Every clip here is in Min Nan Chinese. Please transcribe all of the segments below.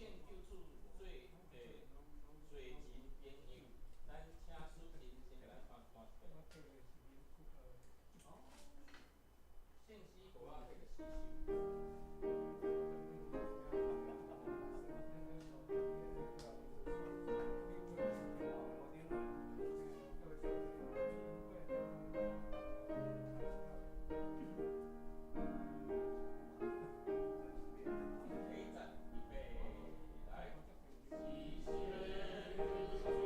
聖救主做濟人朋友，咱請淑婷先共咱彈彈一遍。哦，聖詩歌仔彼個四首。起站，預備，來。是聖救主。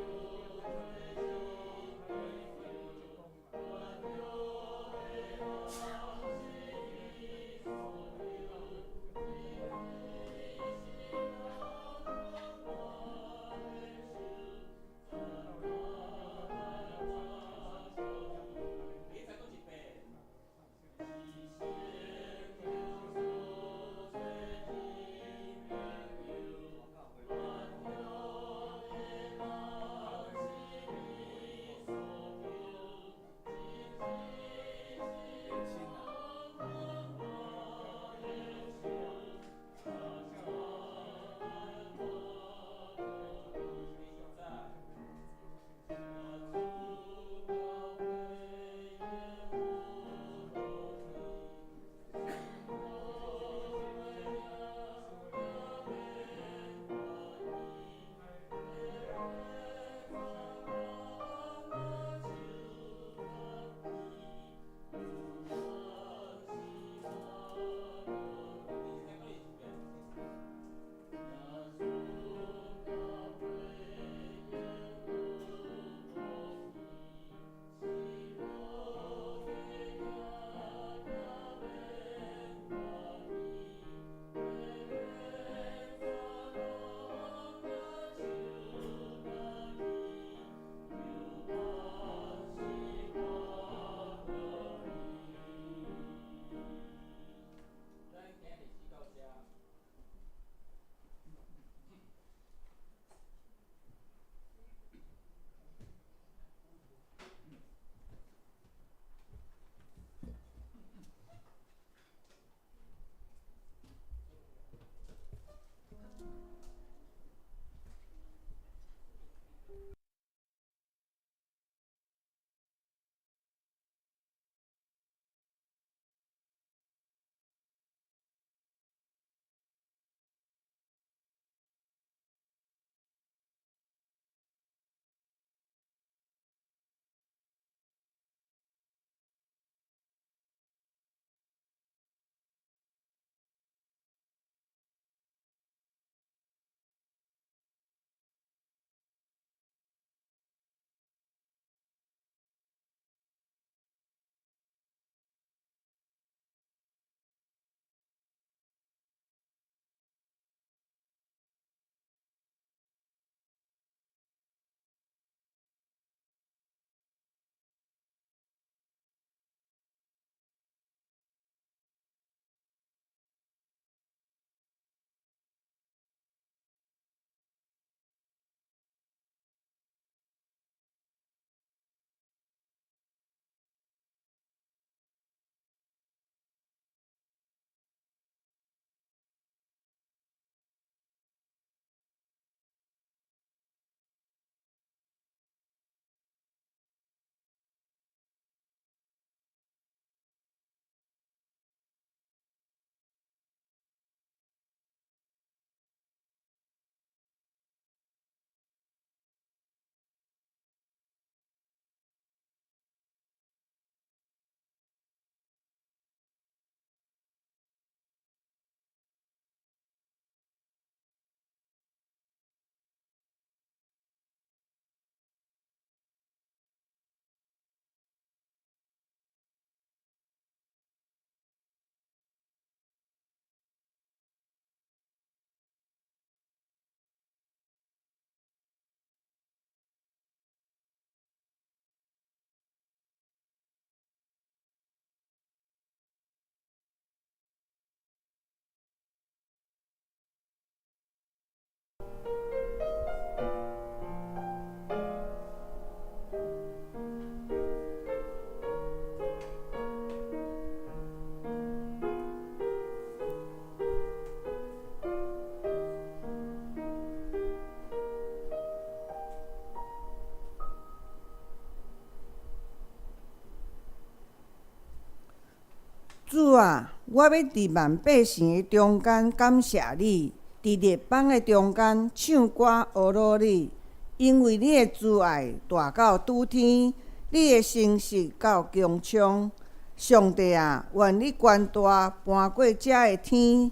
主啊，我欲佇萬百姓的中間感謝你，佇列邦的中間唱歌呵咾你，因為你的慈愛大到諸天，你的誠實到穹蒼。上帝啊，願你權大搬過遮的天，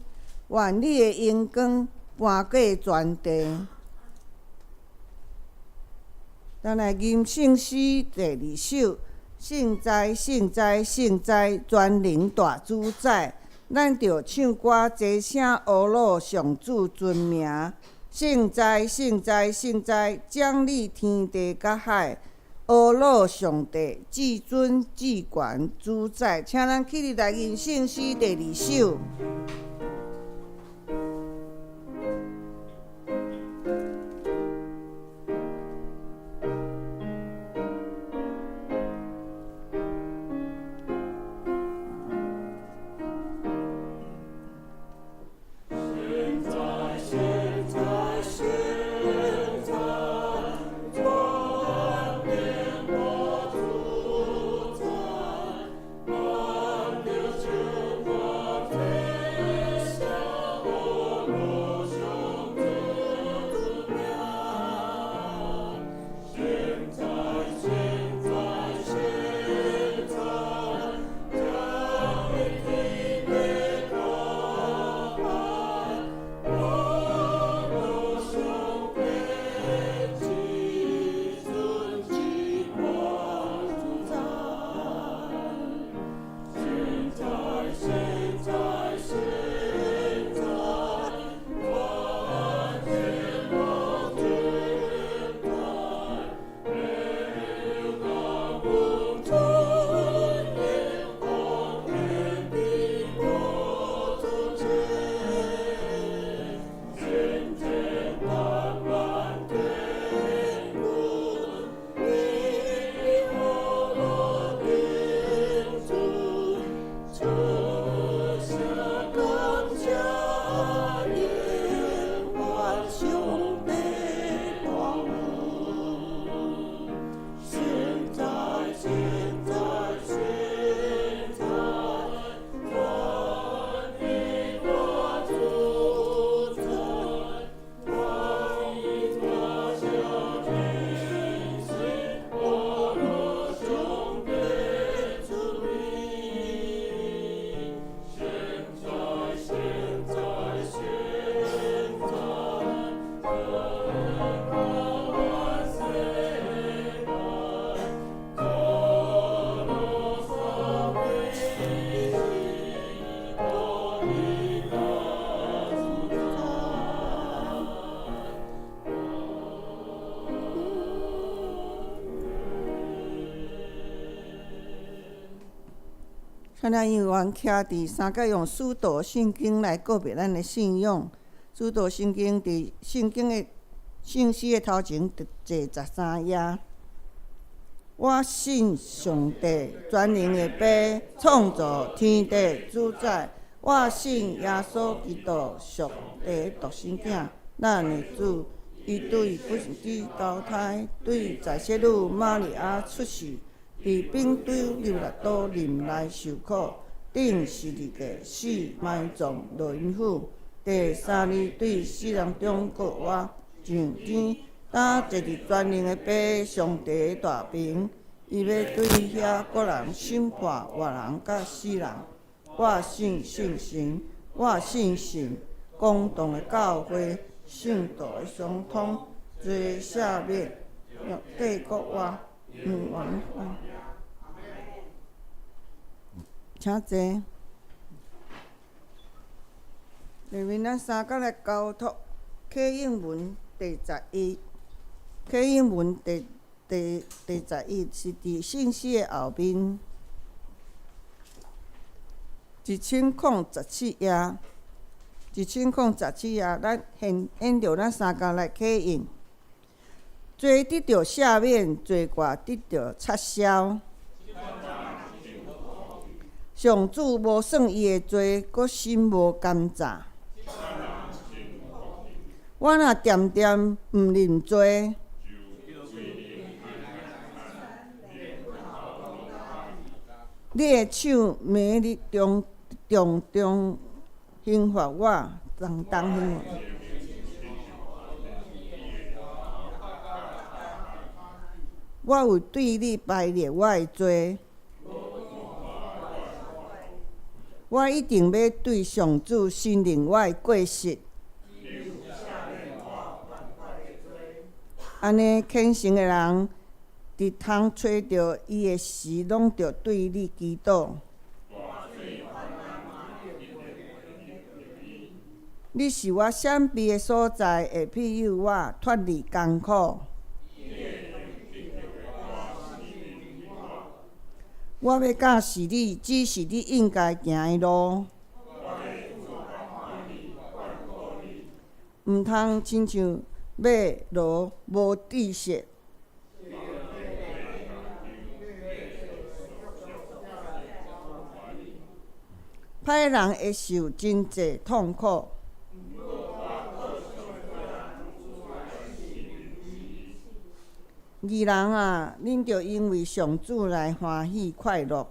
願你的榮光搬過全地。咱來吟聖詩第二首。聖哉，聖哉，聖哉，全能大主宰！咱著唱歌齊聲呵咾上主尊名。聖哉，聖哉，聖哉，掌理天地佮海，呵咾上帝至尊至懸主宰。請咱起立來吟聖詩第二首。咱来因为徛佇三角用使徒信經來告白咱的信仰。使徒信經佇聖經的聖詩的頭前第13頁。我信上帝全能的父，創造天地主宰。我信耶穌基督，上帝獨生囝，咱的主。伊對不子投胎，對在聖女瑪利亞出世。佇反丟彼拉多任內受苦，釘十字架死埋葬落陰府，第三日對死人中復活，上天，擔坐佇全能的父上帝大爿，伊欲對遐各人審判活人佮死人。我信聖神，我信信公同的教會，聖徒的相通，罪赦免，肉體復活，永遠。請坐。下面咱三角來交託啟應文第十一，啟應文第第第十一是佇聖詩的後面，1017頁，1017頁，咱現現著咱三角來啟應，罪得著赦免，罪過得著擦消。上主無算伊的罪，閣心無甘詐。我若恬恬毋認罪，你的手暝日重重重刑罰我，重重刑罰。我有對你排列我的罪，我一定欲對上主承認我的過失。按呢虔誠的人，佇通揣著伊的時，攏著對你祈禱。你是我閃避的所在，會庇佑我脫離艱苦。我欲教示你，指示你應該行的路。毋通親像馬驢無知識。歹人會受真濟痛苦。義人啊，恁著因為上主來歡喜快樂。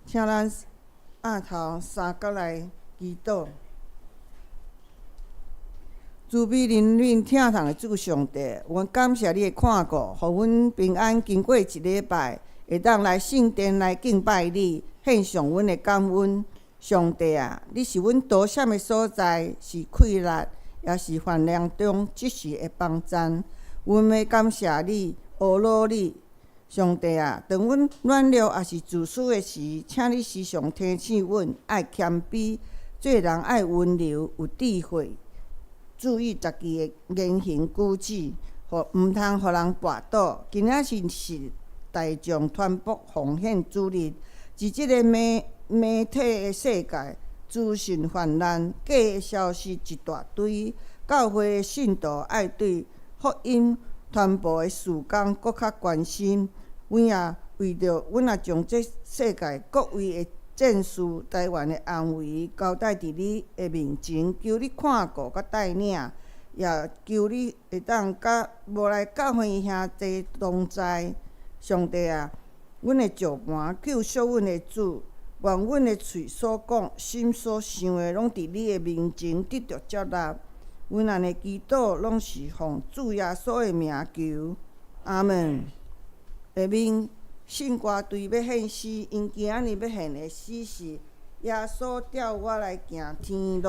請咱額頭三角來祈禱。慈悲憐憫疼痛的主上帝，阮感謝你的看顧，予阮平安經過一禮拜，會當來聖殿來敬拜你，獻上阮的感恩。上帝啊，你是阮躲閃的所在，是困難也是患難中及時的幫贊。阮欲感謝你，阿羅你。上帝啊，當阮軟弱抑是自私的時，請你時常提醒阮愛謙卑，做人愛溫柔、有智慧，注意家己的言行舉止，予毋通予人跋倒。今仔日是大眾傳播奉獻主日，佇這个媒體的世界，資訊泛濫，假的消息一大堆。教會的信徒愛對福音傳播的事工閣較關心。阮也為著，阮也將這世界各位的戰士、台灣的安危交代佇你的面前，求你看顧佮帶領，也求你會當佮無來教會兄弟同在。上帝啊，阮的石磐，救贖阮的主，願阮的喙所講、心所想的，攏佇你的面前得著接納。阮按呢祈禱，攏是奉主耶穌的名求，阿門。下面聖歌隊欲獻詩，𪜶今仔日欲獻的詩是《耶穌帶我來行天路》。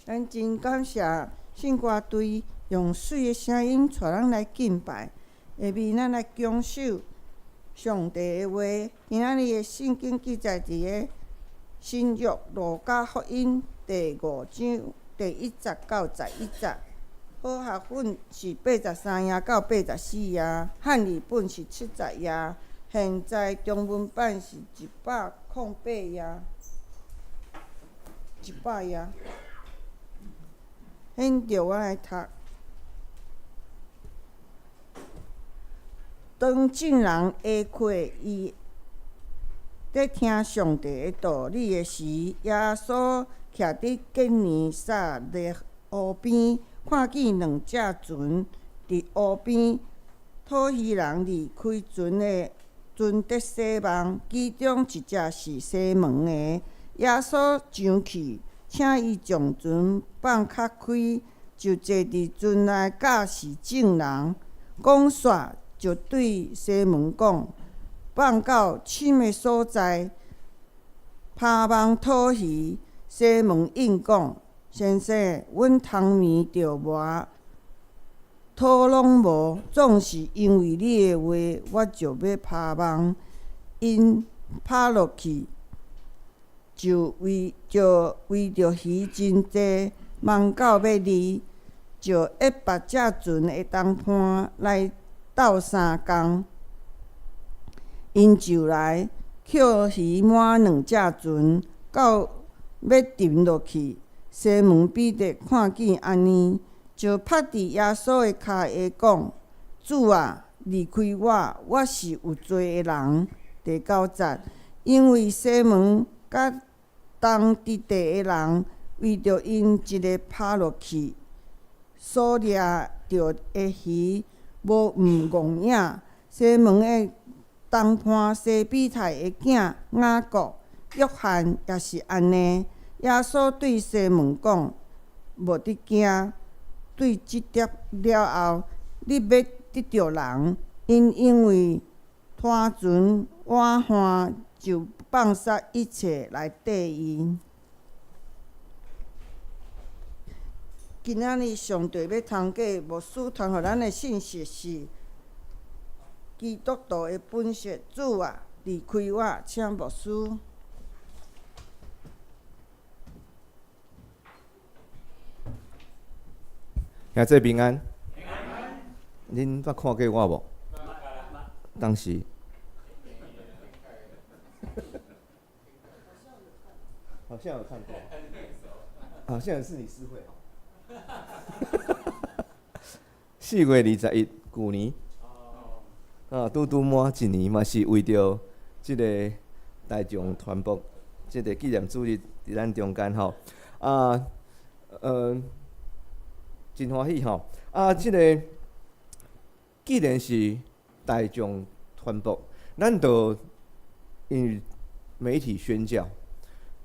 咱真感謝聖歌隊用媠的聲音帶咱來敬拜，下面咱來享受上帝的話。今仔日的聖經記載佇個新約路加福音第五章第一節到十一節，和合本是83頁到84頁，漢語本是70頁，現在中文版是108頁，100頁。現著我來讀。當眾人下課伊咧聽上帝的道理的時，耶穌徛佇基尼撒勒湖邊，看見兩隻船佇湖邊，討魚人離開船的船佇洗網，其中一隻是西門的。耶穌上去，請伊將船放較開，就坐佇船內教示眾人。講煞就對西門講：放到深的所在，拋網討魚。西門應講：先生，阮頭暝著無討攏無，總是因為你的話，我就欲拋網。𪜶拋落去，就圍著圍著魚真濟，網到欲離，就約別隻船的同伴來鬥相共。𪜶就來抾魚滿兩隻船，到欲沉落去。西門彼得看見按呢，就拍佇耶穌的跤下講：主啊，離開我，我是有罪的人。第九節，因為西門佮同佇地的人，為著𪜶一个拋落去所掠著的魚，無毋戇影。西門的同伴西庇太的囝雅各、約翰也是按呢。耶穌對西門講：無得驚，對這碟了後，你欲得著人。𪜶因為拖船倚岸，就放捒一切來綴伊。今仔日上帝欲通過牧師傳予咱的信息是基督徒的本質。主啊，離開我，請牧師。兄弟平安。恁捌看過我無？當時。好像有看過。好像是你師會。4月21，舊年。啊，拄拄滿一年嘛，是為著這个大眾傳播這个紀念主日佇咱中間吼。啊，真歡喜吼！啊，這个既然是大眾傳播，咱就因為媒體宣教，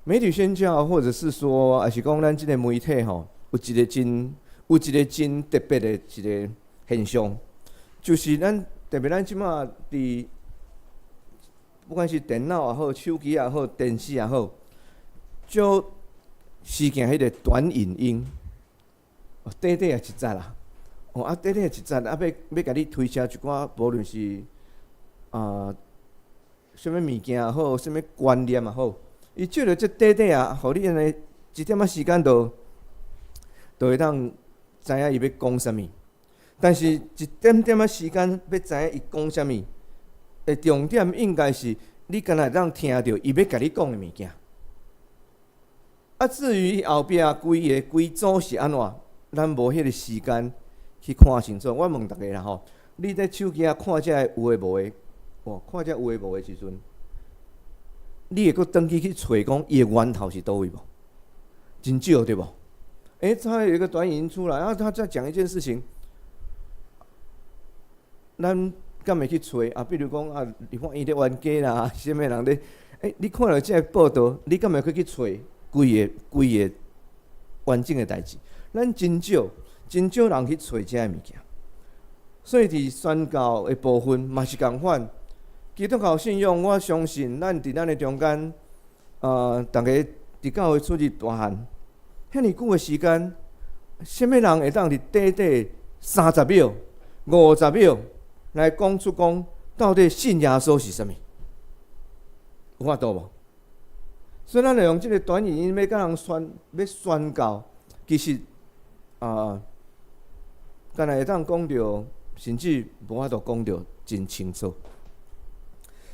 媒體宣教，或者是說，抑是講咱這个媒體吼，有一个真特別的一个現象，就是咱特別咱這馬佇不管是電腦也好，手機也好，電視也好，少時間彼个短影音，短短的一節啦，哦啊，短短的一節啊，欲共你推銷一寡，無論是啊，啥物物件也好，啥物觀念也好，伊借著這短短啊，予你按呢一點仔時間就會當知影伊欲講啥物。但是，一點點仔時間欲知影伊講啥物，的重點應該是你敢若會當聽著伊欲共你講的物件。啊，至於後壁規个規組是按怎，咱無彼个時間去看清楚。我問逐家啦吼，你佇手機仔看這个有的無的，哦，看這有的無的時陣，你會閣轉去去揣講伊的源頭是佗位無？真少對無？欸，他有一個短影音出來，然後他在講一件事情，咱敢會去揣啊？比如講啊，立法院咧冤家啦，啥物人咧？欸，你看著這个報道，你敢會閣去揣規个規個完整的代誌？咱真少，真少人去揣這个物件。所以佇宣教的部分嘛是仝款，基督教信仰，我相信咱佇咱的中間，逐家佇教會出入大漢。遐爾久的時間，啥物人會當佇短短30秒、50秒來講出講到底信耶穌是啥物？有法度無？所以咱會用這个短影音欲共人宣，欲宣告，其實啊，敢若會當講著，甚至無法度講著真清楚。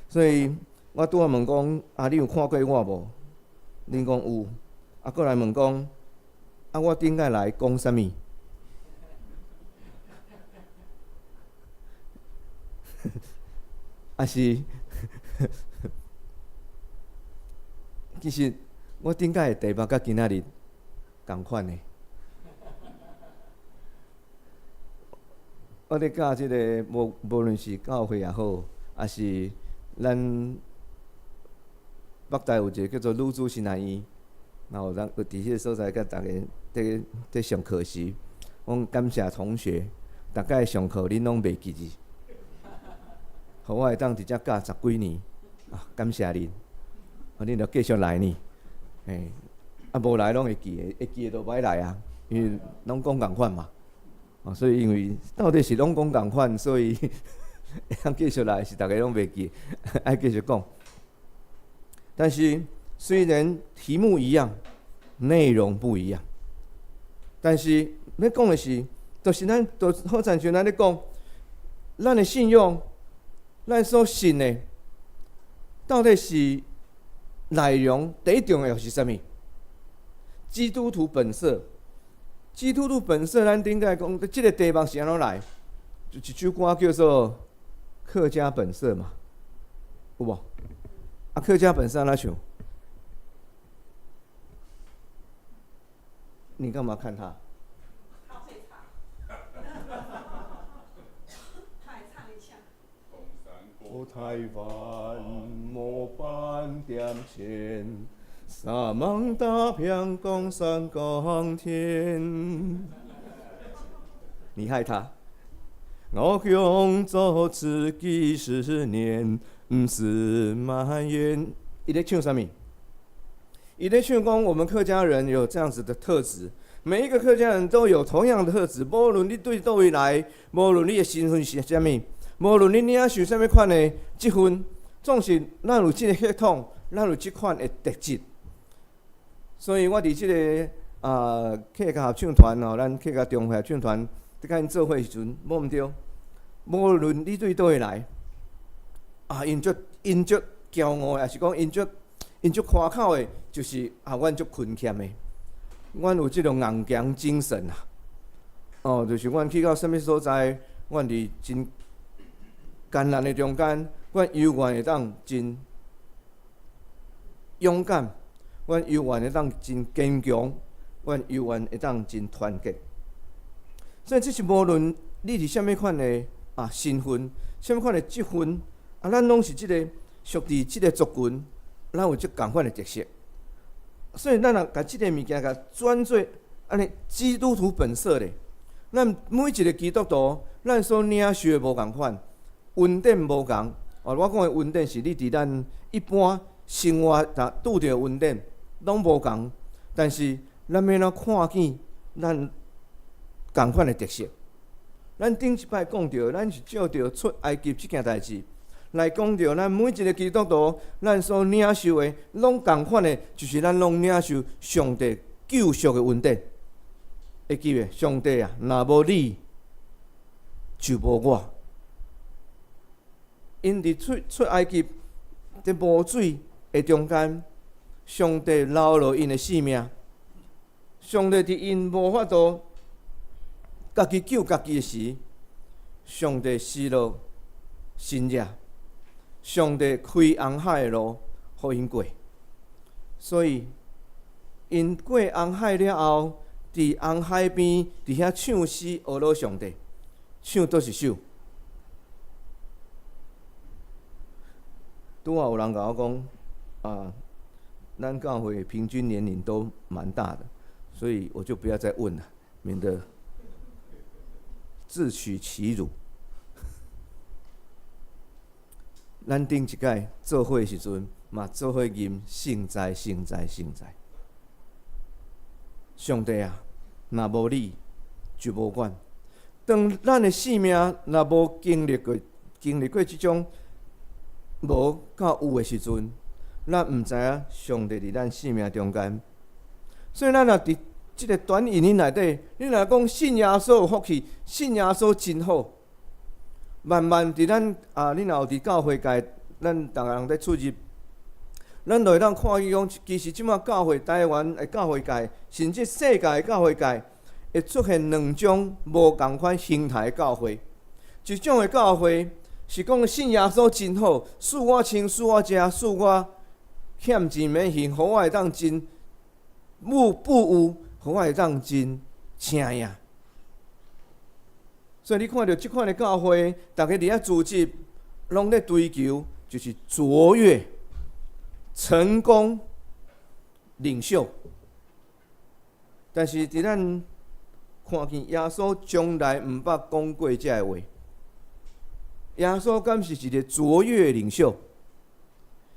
所以我拄仔問講，啊，你有看過我無？恁講有。啊，閣來問講，啊，我頂擺來講啥物？啊是，其實我頂擺的題目佮今仔日仝款的。我咧教這个無無論是教會也好，抑是咱北台有一个叫做女子神學院，然後咱佇彼个所在佮逐家佇佇上課時，我講感謝同學，逐擺上課恁攏袂記字，予我會當佇遮教十幾年，啊，感謝恁，啊，恁著繼續來呢，嘿，啊，無來攏會記的，會記的就無愛來啊，因為攏講仝款嘛，啊，所以因為到底是攏講仝款，所以會當繼續來是逐家攏袂記，愛繼續講。但是雖然題目一樣，內容不一樣，但是欲講的是，就是咱，就好親像咱咧講，咱的信仰，咱所信的，到底是內容第一重要是啥物？基督徒本色，基督徒本色，咱頂擺講，這个題目是按怎來？就一首歌叫做《客家本色》嘛，有無？啊，客家本色按怎唱？你幹嘛看他？他會唱。他還唱一下。過台灣無半點錢，三網打遍江山江天。你害他。我向做此幾十年，毋是埋怨。伊咧唱啥物？伊咧唱講，我們客家人有這樣子的特質，每一個客家人都有同樣的特質。無論你對佗位來，無論你的身份是啥物，無論你領受啥物款的這份，總是咱有這个血統，咱有這款的特質。所以我佇這个啊客家合唱團吼，咱客家中會合唱團，佇共𪜶做伙時陣，無毋對。無論你對佗位來，啊，𪜶足𪜶足驕傲，抑是講𪜶足𪜶足誇口的，就是啊，阮足勤儉的，阮有這種尪強精神啊。哦，就是阮去到啥物所在，阮佇真艱難的中間，阮猶原會當真勇敢，阮猶原會當真堅強，阮猶原會當真團結。所以這是無論你佇啥物款的啊身份，啥物款的職分，啊，咱攏是這个屬佇這个族群，咱有這仝款的特色。所以咱若共這个物件共轉做按呢基督徒本色咧，咱每一个基督徒，咱所領受的無仝款，恩典無仝。哦，我講的恩典是你佇咱一般生活若拄著恩典攏無仝，但是咱欲按怎看見咱仝款的特色？咱頂一擺講著，咱是借著出埃及這件代誌來講著，咱每一个基督徒，咱所領受的攏仝款的，就是咱攏領受上帝救贖的恩典。會記袂？上帝啊，若無你，就無我。𪜶佇出出埃及佇無水的中間，上帝留落𪜶的性命。上帝佇𪜶無法度家己救家己的時，上帝施落神跡，上帝開紅海的路，予𪜶過。所以，𪜶過紅海了後，佇紅海邊，佇遐唱詩呵咾上帝，唱佗一首？拄仔有人共我講，啊，咱教會平均年齡都蠻大的，所以我就不要再問了，免得自取其辱。咱頂一擺做伙時陣，嘛做伙吟聖哉聖哉聖哉。上帝啊，若無你就無管。當咱的生命若無經歷過這種無到有的時陣，咱毋知影上帝佇咱生命中間。所以咱若佇這个短影音內底，你若講信耶穌有福氣，信耶穌真好。慢慢佇咱啊，你若有佇教會界，咱逐个人佇出入，咱就會當看見講，其實這馬教會台灣的教會界，甚至世界的教會界，會出現兩種無仝款形態的教會。一種的教會是講信耶穌真好，賜我穿，賜我食，賜我欠錢免還，予我會當真富有，予我會當真請贏。所以你看著這款的教會，逐家佇遐組織，攏咧追求就是卓越、成功、領袖。但是佇咱看見耶穌從來毋捌講過這个話。耶穌敢是一个卓越領袖？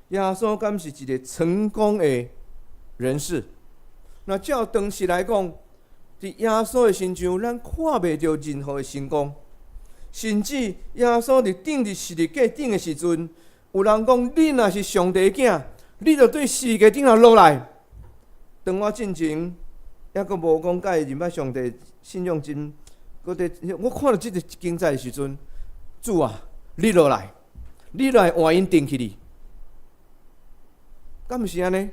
耶穌敢是一个成功的人士？那照當時來講，佇耶穌的身上，咱看袂著任何的成功。甚至耶穌佇釘佇十字架頂的時陣，有人講：你若是上帝囝，你就對十字架頂頭落來。當我進前猶閣無講共伊認捌上帝，信仰真，閣佇我看著這个經節的時陣，主啊，你落來，你來換𪜶釘起你，敢毋是按呢？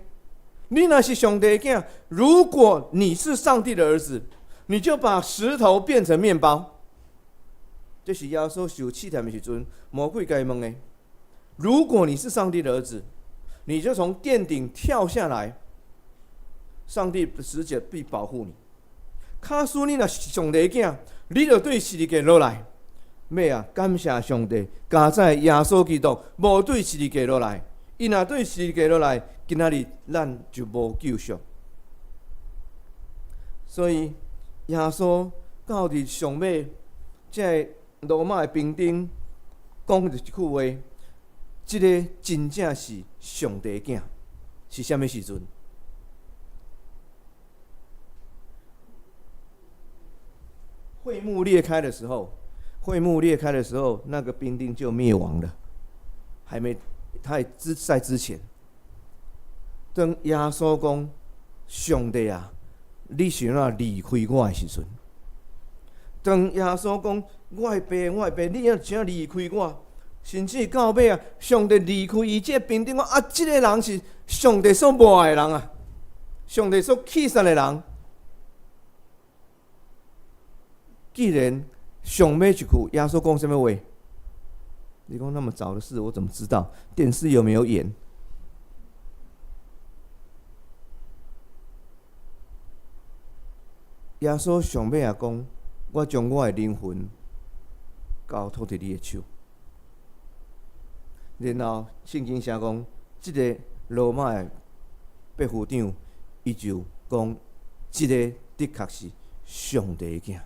你若是上帝囝，如果你是上帝的兒子，你就把石頭變成麵包。這是耶穌受試探的時陣，魔鬼共伊問的。如果你是上帝的兒子，你就從殿頂跳下來，上帝的使者必保護你。假使你若是上帝囝，你就對十字架落來。尾啊，感謝上帝，佳哉耶穌基督無對十字架落來，伊若對十字架落來，今仔日咱就無救贖。所以耶穌到佇上尾，這个羅馬的兵丁講著一句話：這个真正是上帝囝，是啥物時陣？會幕裂開的時候，會幕裂開的時候，那個兵丁就滅亡了。還沒，他也之在之前。當耶穌講：上帝啊，你是按怎離開我的時陣？當耶穌講：我的爸，我的爸，你按怎離開我？甚至到尾啊，上帝離開伊，這個兵丁講：啊，這个人是上帝所無愛的人啊，上帝所棄殺的人。既然上尾一句耶穌講啥物話？你講那麼早的事，我怎麼知道？電視有沒有演？耶穌上尾也講：我將我的靈魂交託佇你的手。然後聖經寫講，這个羅馬的百夫長，伊就講：這个的確是上帝的囝。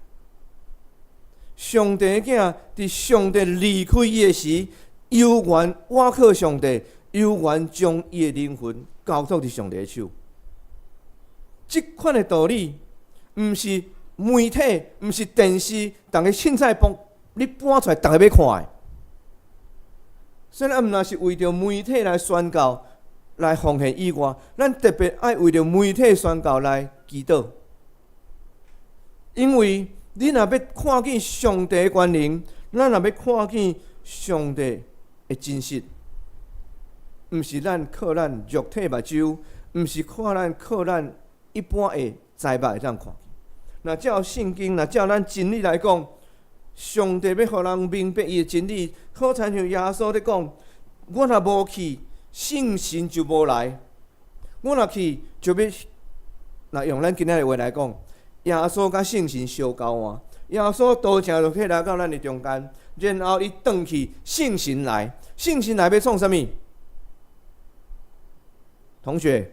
上帝的囝佇上帝離開伊的時，猶原倚靠上帝，猶原將伊的靈魂交託佇上帝的手。這款的道理，毋是媒體，毋是電視，逐个凊彩播，你搬出來，逐个欲看的。所以咱毋若是為著媒體來宣告、來奉獻以外，咱特別愛為著媒體宣告來祈禱，因為你若欲看見上帝的權能，咱若欲看見上帝的真實，毋是咱靠咱肉體目睭，毋是看咱靠咱一般的知目會當看見。若照聖經，若照咱真理來講，上帝欲予人明白伊的真理，好親像耶穌咧講：我若無去，聖神就無來；我若去，就欲，若用咱今仔的話來講，耶穌佮聖神相交換，耶穌道成肉體來到咱的中間，然後伊轉去聖神來，聖神來欲創啥物？同學，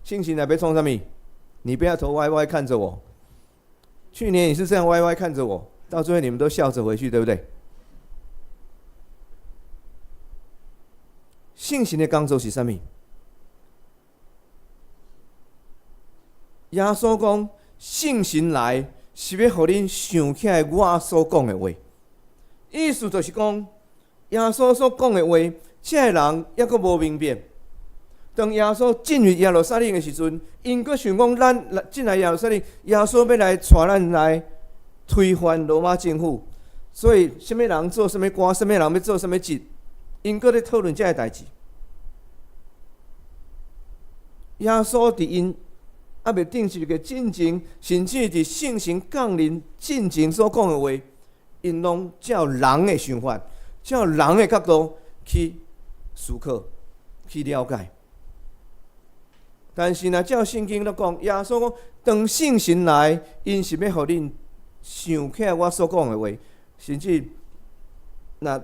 聖神來欲創啥物？你不要頭歪歪看著我。去年也是這樣歪歪看著我，到最後你們都笑着回去，對不對？聖神的工作是啥物？耶穌講，聖神來是欲予恁想起來我所講的話。意思就是講，耶穌所講的話，這个人猶閣無明白。當耶穌進入耶路撒冷的時陣，𪜶閣想講，咱進來耶路撒冷，耶穌欲來帶咱來推翻羅馬政府，所以啥物人做啥物官，啥物人欲做啥物職，𪜶閣咧討論這个代誌。耶穌佇𪜶猶未正式的進前，甚至佇聖神降臨進前所講的話，𪜶攏照人的想法，照人的角度去思考、去了解。但是若照聖經咧講，耶穌講，當聖神來，𪜶是欲予恁想起來我所講的話，甚至若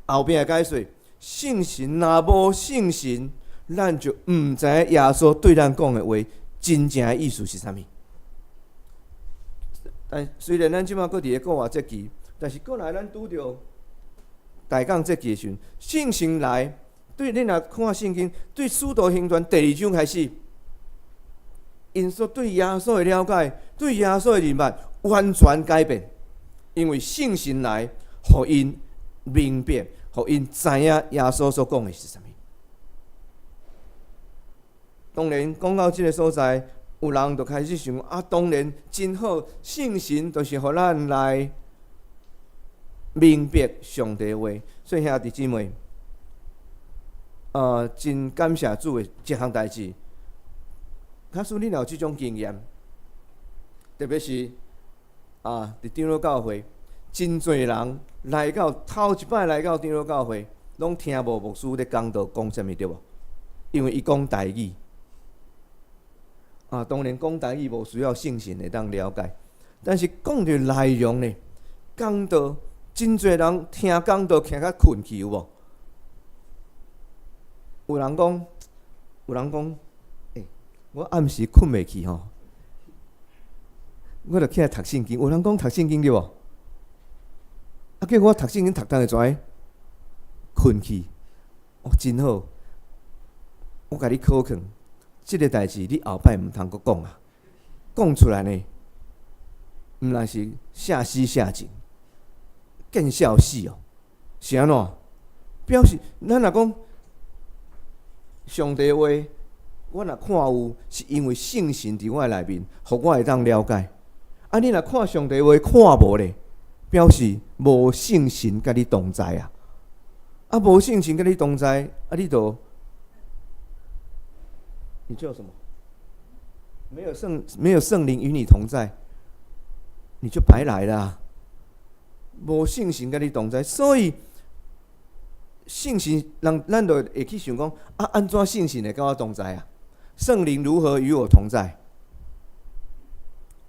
後壁的解說，聖神若無聖神，咱就毋知影耶穌對咱講的話真正的意思是啥物。但雖然咱這馬閣佇咧復活節期，但是過來咱拄著大降節期的時陣，聖神來。對恁若看聖經，對使徒行傳第二章開始，𪜶所對耶穌的了解，對耶穌的認識完全改變，因為聖神來，予𪜶明白，予𪜶知影耶穌所講的是啥物。當然，講到這个所在，有人就開始想啊，當然真好，聖神就是予咱來明白上帝話。所以兄弟姊妹，真感謝主的這項代誌。假使你若有這種經驗，特別是啊，佇長老教會，真濟人來到頭一擺來到長老教會，攏聽無牧師咧講道講啥物對無？因為伊講台語。啊，當然講台語無需要聖神會當了解，但是講著內容呢，講道真濟人聽講道聽甲睏去有無？有人講，有人講，欸，我暗時睏袂去吼，我就起來讀聖經。有人講讀聖經對無？啊，結果我讀聖經讀當會怎？睏去，哦，真好。我共你考勸，這个代誌你後擺毋通閣講啊，講出來呢，毋但是下死下情，見笑死哦，是按怎？表示咱若講上帝話，我若看有，是因為聖神佇我內面，予我會當了解。啊，你若看上帝話看無咧，表示無聖神佮你同在啊！啊，無聖神佮你同在，啊，你就你叫什麼？沒有聖靈與你同在，你就白來啦。無聖神佮你同在，所以聖神人咱就會去想講啊，按怎聖神會佮我同在啊？聖靈如何與我同在？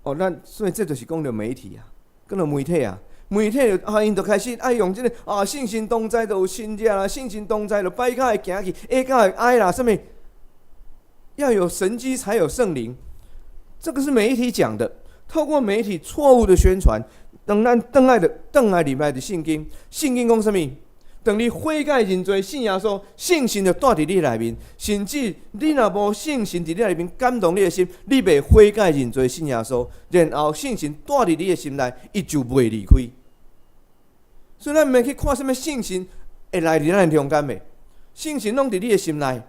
哦，咱所以這就是講著媒體啊，講著媒體啊，媒體就啊，𪜶就開始愛用這个啊，聖神同在就有神蹟啦，聖神同在就跛腳會行去，啞腳會哀啦，啥物？要有神蹟才有聖靈，這個是媒體講的，透過媒體錯誤的宣傳，當咱轉來的轉來入來的聖經，聖經講啥物？當你悔改認罪信耶穌，聖神就蹛佇你內面，甚至你若無聖神佇你內面感動你的心，你袂悔改認罪信耶穌，然後聖神蹛佇你的心內，伊就袂離開。所以咱毋免去看啥物聖神會來佇咱中間袂，聖神攏佇你的心內。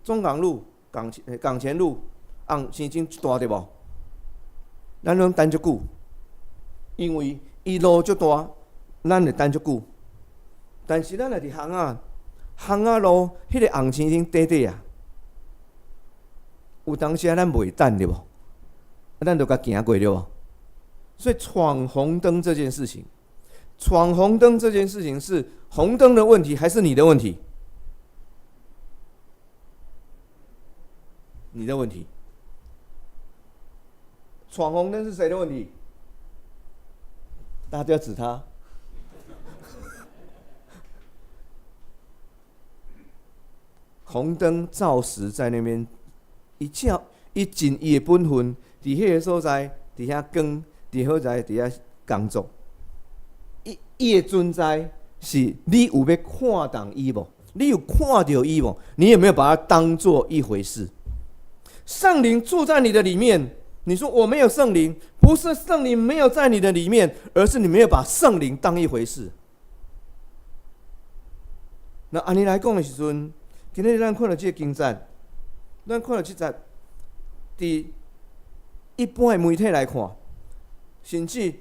中港路、港前路、紅星燈大對無？咱攏等足久，因為伊路足大，咱會等足久。但是咱若佇巷仔，巷仔路彼个紅星燈短短啊，有當時啊，咱袂等對無？啊，咱就共行過對無？所以闖紅燈這件事情，闖紅燈這件事情是紅燈的問題，還是你的問題？你的問題。闖紅燈是誰的問題？大家指他。紅燈照時在那邊，伊照伊盡伊的本分，佇彼个所在，佇遐光，佇好在佇遐工作。伊伊的存在是你有欲看重伊無？你有看著伊無？你有沒有把它當做一回事？聖靈住在你的裡面，你說我沒有聖靈，不是聖靈沒有在你的裡面，而是你沒有把聖靈當一回事。那按呢來講的時陣，今日咱看著這个經節，咱看著這節，佇一般的媒體來看，甚至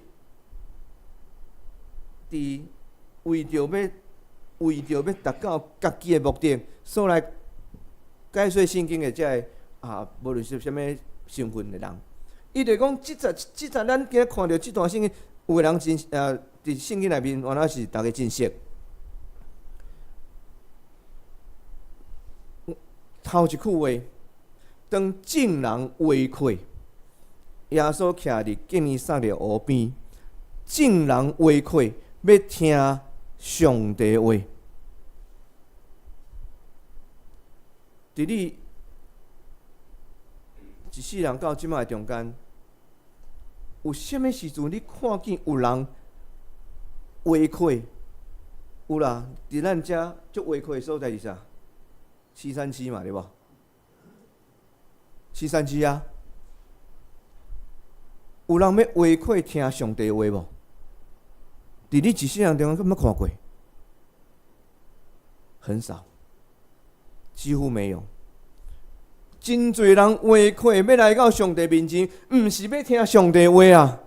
佇為著欲達到家己的目的，所來解說聖經的這个啊，無論是啥物身份的人，伊就講，這節這節咱今日看著這段聖經，有的人真佇聖經內面，原來是逐家真熟。頭一句話，當眾人圍困，耶穌徛佇基尼撒勒湖邊，眾人圍困欲聽上帝話。佇你一世人到這擺中間，有啥物時陣你看見有人圍困？有啦，佇咱遮足圍困的所在是啥？737嘛，對無？七三七啊！有人欲圍困聽上帝話無？佇你一世人中間，敢捌看過？很少，幾乎沒有。真濟人圍困欲來到上帝面前，毋是欲聽上帝話啊！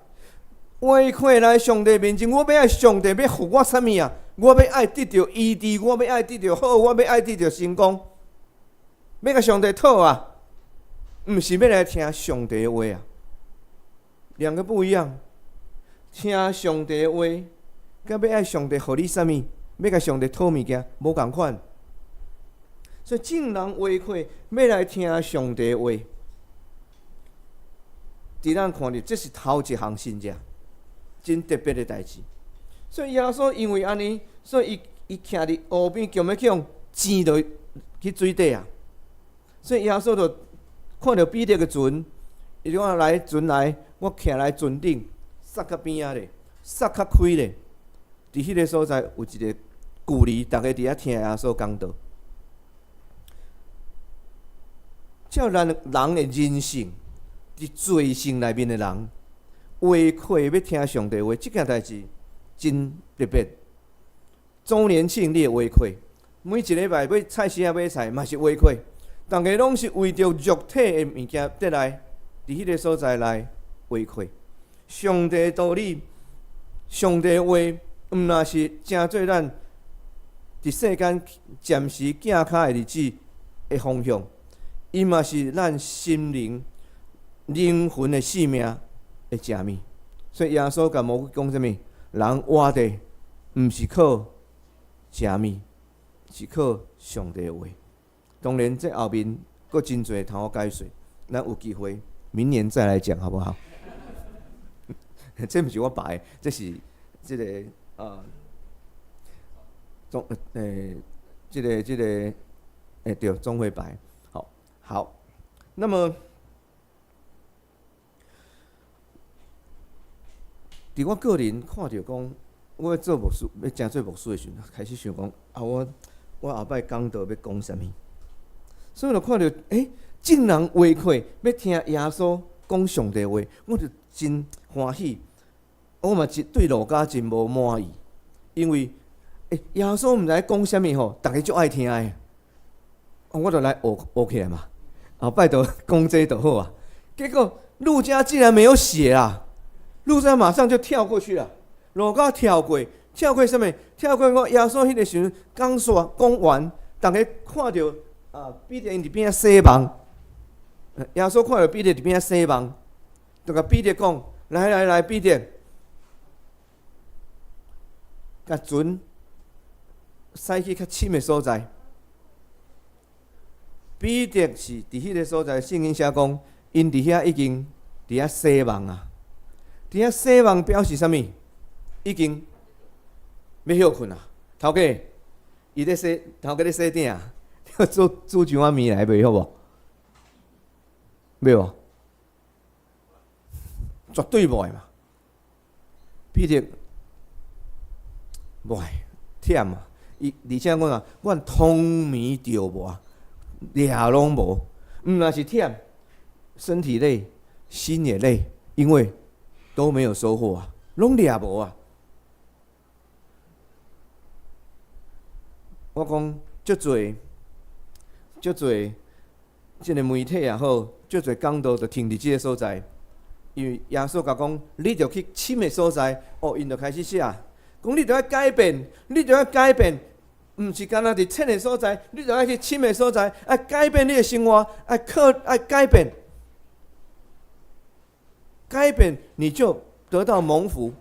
圍困來上帝面前，我欲愛上帝欲予我啥物啊？我欲愛得著醫治，我欲愛得著好，我欲愛得著成功，欲共上帝討啊！毋是欲來聽上帝話啊！兩個不一樣。聽上帝話，佮欲愛上帝予你啥物，欲共上帝討物件，無仝款。所以眾人圍困欲來聽上帝話，佇咱看著，這是頭一項神跡，真特別的代誌。所以耶穌因為按呢，所以伊伊徛佇湖邊，強欲去予浸落去水底啊。所以耶穌就看著彼得的船，伊就講來船來，我徛來船頂，捒較邊仔咧，捒較開咧。佇彼个所在有一个距離，逐家佇遐聽耶穌講道。照咱人的人性，佇罪性內面的人，圍困欲聽上帝話，這件代誌真特別。週年慶你會圍困，每一禮拜欲菜市仔買菜嘛是圍困，逐家攏是為著肉體的物件得來，佇彼个所在來圍困。上帝道理，上帝話，毋若是成做咱佇世間暫時行跤的日子的方向。伊嘛是咱心靈、靈魂的性命的食物，所以耶穌共魔鬼講啥物？人活著毋是靠食物，是靠上帝話。當然，這後面閣真濟通好解說，咱有機會明年再來講，好不好？這毋是我排的，這是這个啊，總這个這个對，總會排。好，那麼佇我個人看著講，我欲做牧師，欲成做牧師的時陣，開始想講啊，我我後擺講道欲講啥物？所以就看著，眾人圍困欲聽耶穌講上帝話，我就真歡喜。我嘛真對路加真無滿意，因為耶穌毋知講啥物吼，逐家足愛聽的。我就來學學起來嘛，後擺就講這就好啊。結果路加竟然沒有寫啊，路加馬上就跳過去了。路加跳過，跳過啥物？跳過我耶穌彼个時陣講煞講完，逐家看著啊，彼得𪜶佇邊仔洗網。耶穌看著彼得佇邊仔洗網，就共彼得講：來來來，彼得，共船駛去較深的所在。彼得是佇彼个所在，聖經寫講，𪜶佇遐已經佇遐洗網啊，佇遐洗網表示啥物？已經欲歇睏啊！頭家，伊咧洗，頭家咧洗鼎，煮煮一碗麵來袂好無？袂無？絕對無愛嘛！彼得無愛忝啊！伊而且講啊，阮通暝釣無掠攏無，毋若是忝，身體累，心也累，因為都沒有收穫啊，攏掠無啊。我講足濟，足濟，這个媒體也好，足濟講道就停佇這个所在，因為耶穌共講，你著去深的所在，哦，𪜶就開始寫，講你著愛改變，你著愛改變，毋是干焦佇淺的所在，你著愛去深的所在，愛改變你的生活，愛靠愛改變，改變你就得到蒙福。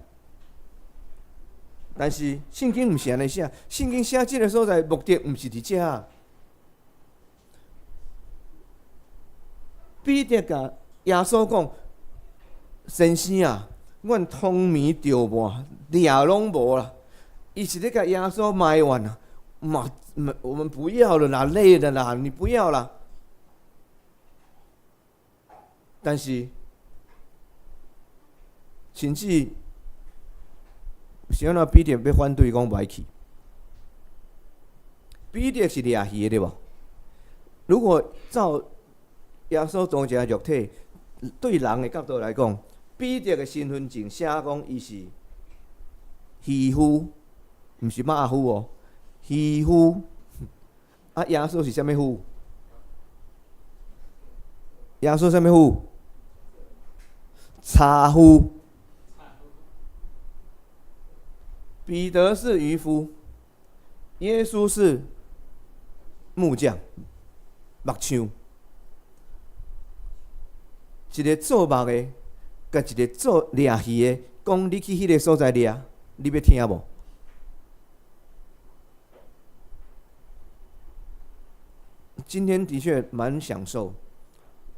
但是聖經毋是按呢寫，聖經寫這个所在目的毋是佇遮。彼得共耶穌講：先生啊，阮通暝釣滿，掠攏無啦。伊是咧共耶穌埋怨啊，嘛，我們不要了啦，累了啦，你不要啦。但是，甚至是按怎彼得欲反對講無愛去？彼得是掠魚的對無？如果照耶穌當一个肉體，對人的角度來講，彼得的身份證寫講伊是漁夫，毋是馬夫哦，漁夫。啊，耶穌是啥物夫？耶穌啥物夫？柴夫。彼得是漁夫，耶穌是木匠、木匠。一个做木的，佮一个做掠魚的，講你去彼个所在掠，你欲聽無？今天的確蠻享受，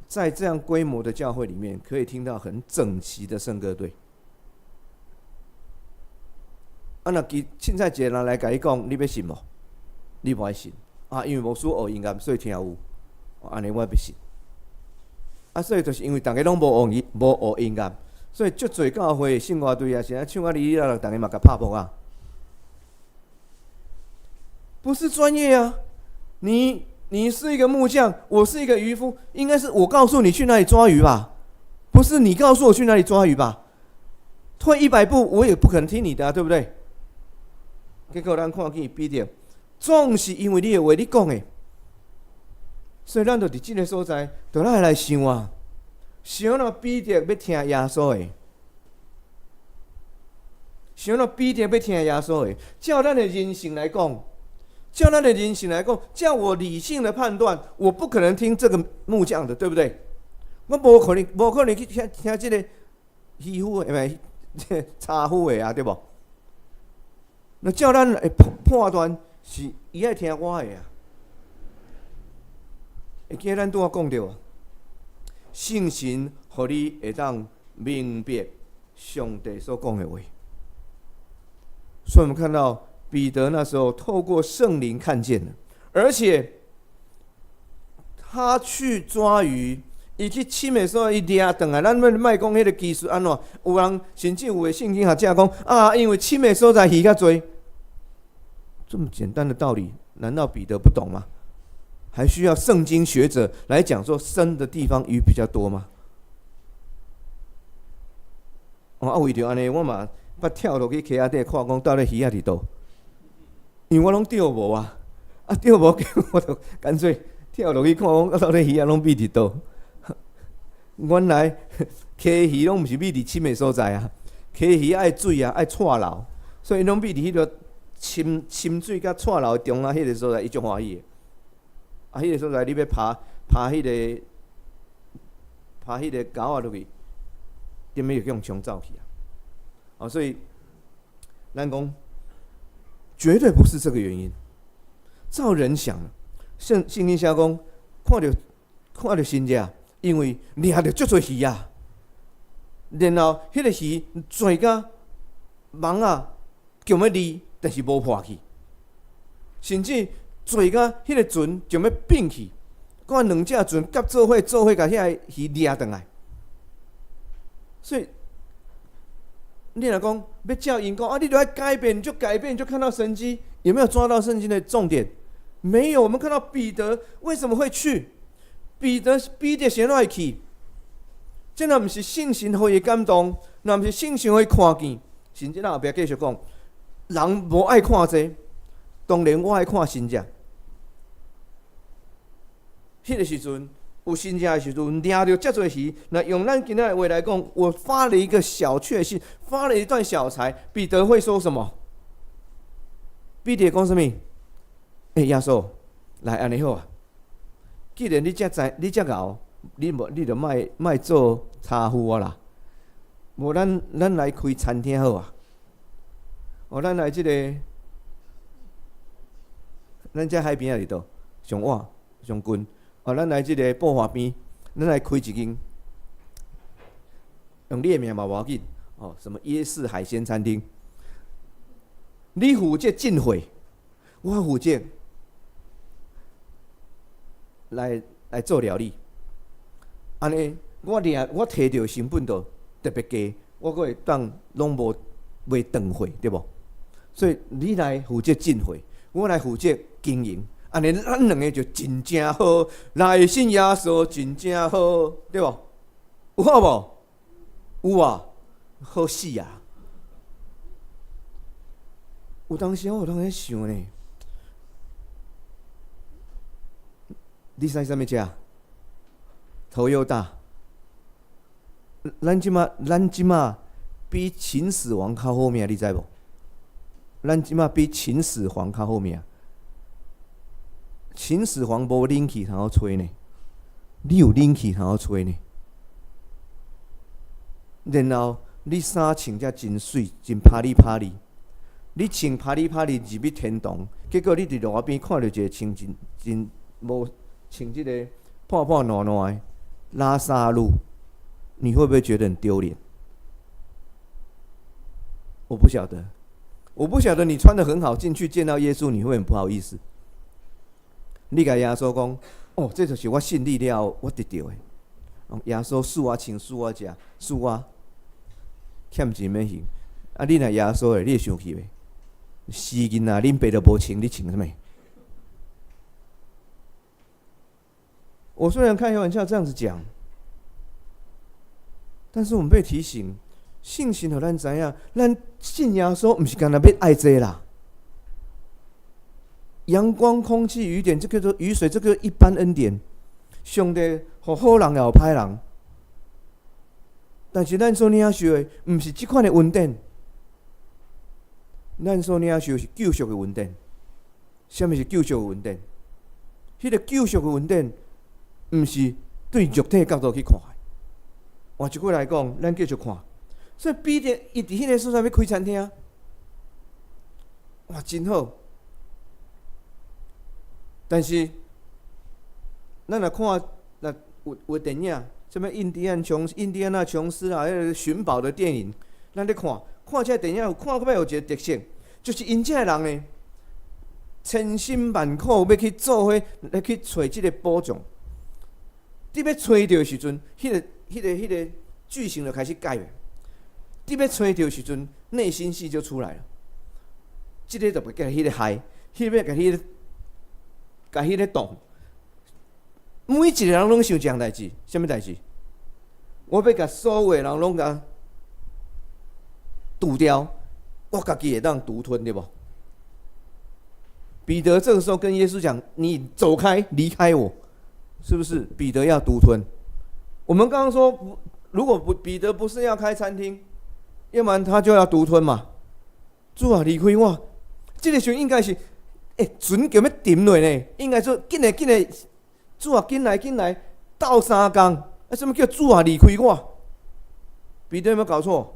在這樣規模的教會裡面，可以聽到很整齊的聖歌隊。啊，若其凊彩一个人來共你講，你欲信無？你無愛信啊？因為牧師學音樂，所以聽有，按呢我欲信。啊，所以就是因為逐家攏無學音，無學音樂，所以足濟教會聖樂隊啊，是按唱啊哩哩啦啦，逐家嘛共拍噗仔。不是專業啊！你是一個木匠，我是一個漁夫，應該是我告訴你去哪裡抓魚吧？不是你告訴我去哪裡抓魚吧？退100步，我也不可能聽你的啊，對不對？結果咱看見彼得，總是因為你的話你講的，所以咱就佇這个所在，就愛來想啊，想若彼得欲聽耶穌的，想若彼得欲聽耶穌的，照咱的人性來講，照咱的人性來講，照我理性的判斷，我不可能聽這個木匠的，對不對？我無可能，無可能去聽聽這个漁夫的，毋是柴夫的啊，對無？那照咱的判斷是，伊愛聽我的啊。會記咱拄仔講著，聖神予你會當明白上帝所講的話。所以我們看到彼得那時候透過聖靈看見了，而且他去抓魚，伊去深的所在，伊掠轉來。咱莫講彼个技術按怎，有人甚至有的聖經學者講啊，因為深的所在魚較濟。這麼簡單的道理，難道彼得不懂嗎？還需要聖經學者來講說深的地方魚比較多嗎？哦，啊，為著按呢，我嘛捌跳落去溪仔底看，講到底魚仔佇佗？因為我攏釣無啊，啊釣無，我就乾脆跳落去看，講到底魚仔攏覕佇佗？原來溪魚攏毋是覕佇深的所在啊，溪魚愛水啊，愛掣流，所以攏覕佇彼个深深水佮掣流中間彼个所在，伊足歡喜的。啊，彼个所在你欲爬爬彼个爬彼个溝仔落去，踮咧就予沖走去啊！哦，所以咱講絕對不是這個原因。照人想，聖聖經寫講，看著看著神跡，因為掠著足濟魚啊，然後彼个魚濟甲網仔強欲離，但是無破去，甚至濟甲彼个船就欲變去，閣兩隻船夾做伙做伙共遐個魚掠轉來。所以你若講欲照𪜶講啊，你著愛改變，就改變，就看到神蹟，有沒有抓到聖經的重點？沒有。我們看到彼得為什麼會去？彼得彼得先來去，這若毋是聖神予伊感動，若毋是聖神予伊看見，甚至咱後壁繼續講，人無愛看這，當然我愛看神跡。彼個時陣有神跡的時陣，掠著遮濟魚，那用咱今仔的話來講，我發了一個小確幸，發了一段小財。彼得會說什麼？彼得講啥物？欸，耶穌，來按呢好啊！既然你遮知，你遮𠢕，你無你就莫莫做柴夫啊啦。無咱咱來開餐廳好啊。哦，咱來這个，咱遮海邊仔佇佗？上倚上近。哦，咱來這个寶華邊，咱來開一間，用你的名嘛無要緊。哦，什麼椰士海鮮餐廳？你負責進貨，我負責來來做料理。按呢，我掠我提著成本就特別低，我閣會當攏無袂斷貨，對無？所以你來負責進貨，我來負責經營。按呢，咱兩个就真正好，來信耶穌真正好，對無？有好無？有啊，好死啊！有當時我有當時想呢，你駛啥物車？Toyota。咱這馬咱這馬比秦始皇較好命，你知無？咱這馬比秦始皇較好命。秦始皇無冷氣通好吹呢，你有冷氣通好吹呢。然後你衫穿遮真媠，真啪哩啪哩。你穿啪哩啪哩入去天堂，結果你佇路仔邊看著一个穿真真無穿這个破破爛爛的拉薩路，你會不會覺得很丟臉？我不曉得，我不曉得你穿得很好進去見到耶穌，你會很不好意思。你共耶穌講，哦，這就是我信你了後，我得著的。耶穌賜我穿，賜我食，賜我欠錢免還。啊，你若耶穌的，你會生氣袂？死囡仔，恁爸都無穿，你穿啥物？我雖然開玩笑這樣子講，但是我們被提醒，聖神予咱知影，咱信耶穌毋是干焦欲愛這啦。陽光、空氣、雨點，這個做雨水，這個一般恩典。上帝予好人也有歹人，但是咱所領受的，毋是這款的恩典。咱所領受是救贖的恩典。啥物是救贖的恩典？彼個救贖的恩典，毋是對肉體角度去看的。換一句來講，咱繼續看。所以彼得伊佇彼个所在欲開餐廳，哇，真好。但是，咱若看，若有有電影，啥物印第安瓊、印第安納瓊斯啊，彼个尋寶的電影，咱咧看，看這个電影有看到尾有一个特色，就是𪜶這个人呢，千辛萬苦欲去做伙來去揣這个寶藏。佇欲揣著的時陣，彼个、彼个、彼个劇情就開始改變。佇欲揣著的時陣，內心戲就出來了。這个就欲共彼个害，彼个欲共彼个。共彼个擋，每一个人攏想一項代誌，啥物代誌？我欲共所有的人攏共除掉，我家己會當獨吞，對無？彼得這個時候跟耶穌講：“你走開，離開我，是不是？”彼得要獨吞。我們剛剛說，如果不彼得不是要開餐廳，要不然他就要獨吞嘛。主啊，離開我，這個時候應該是。欸，船叫欲沉落呢，應該說緊來緊來，主啊，緊來緊來，鬥相共。啊，啥物叫主啊離開我？彼得有沒有搞錯？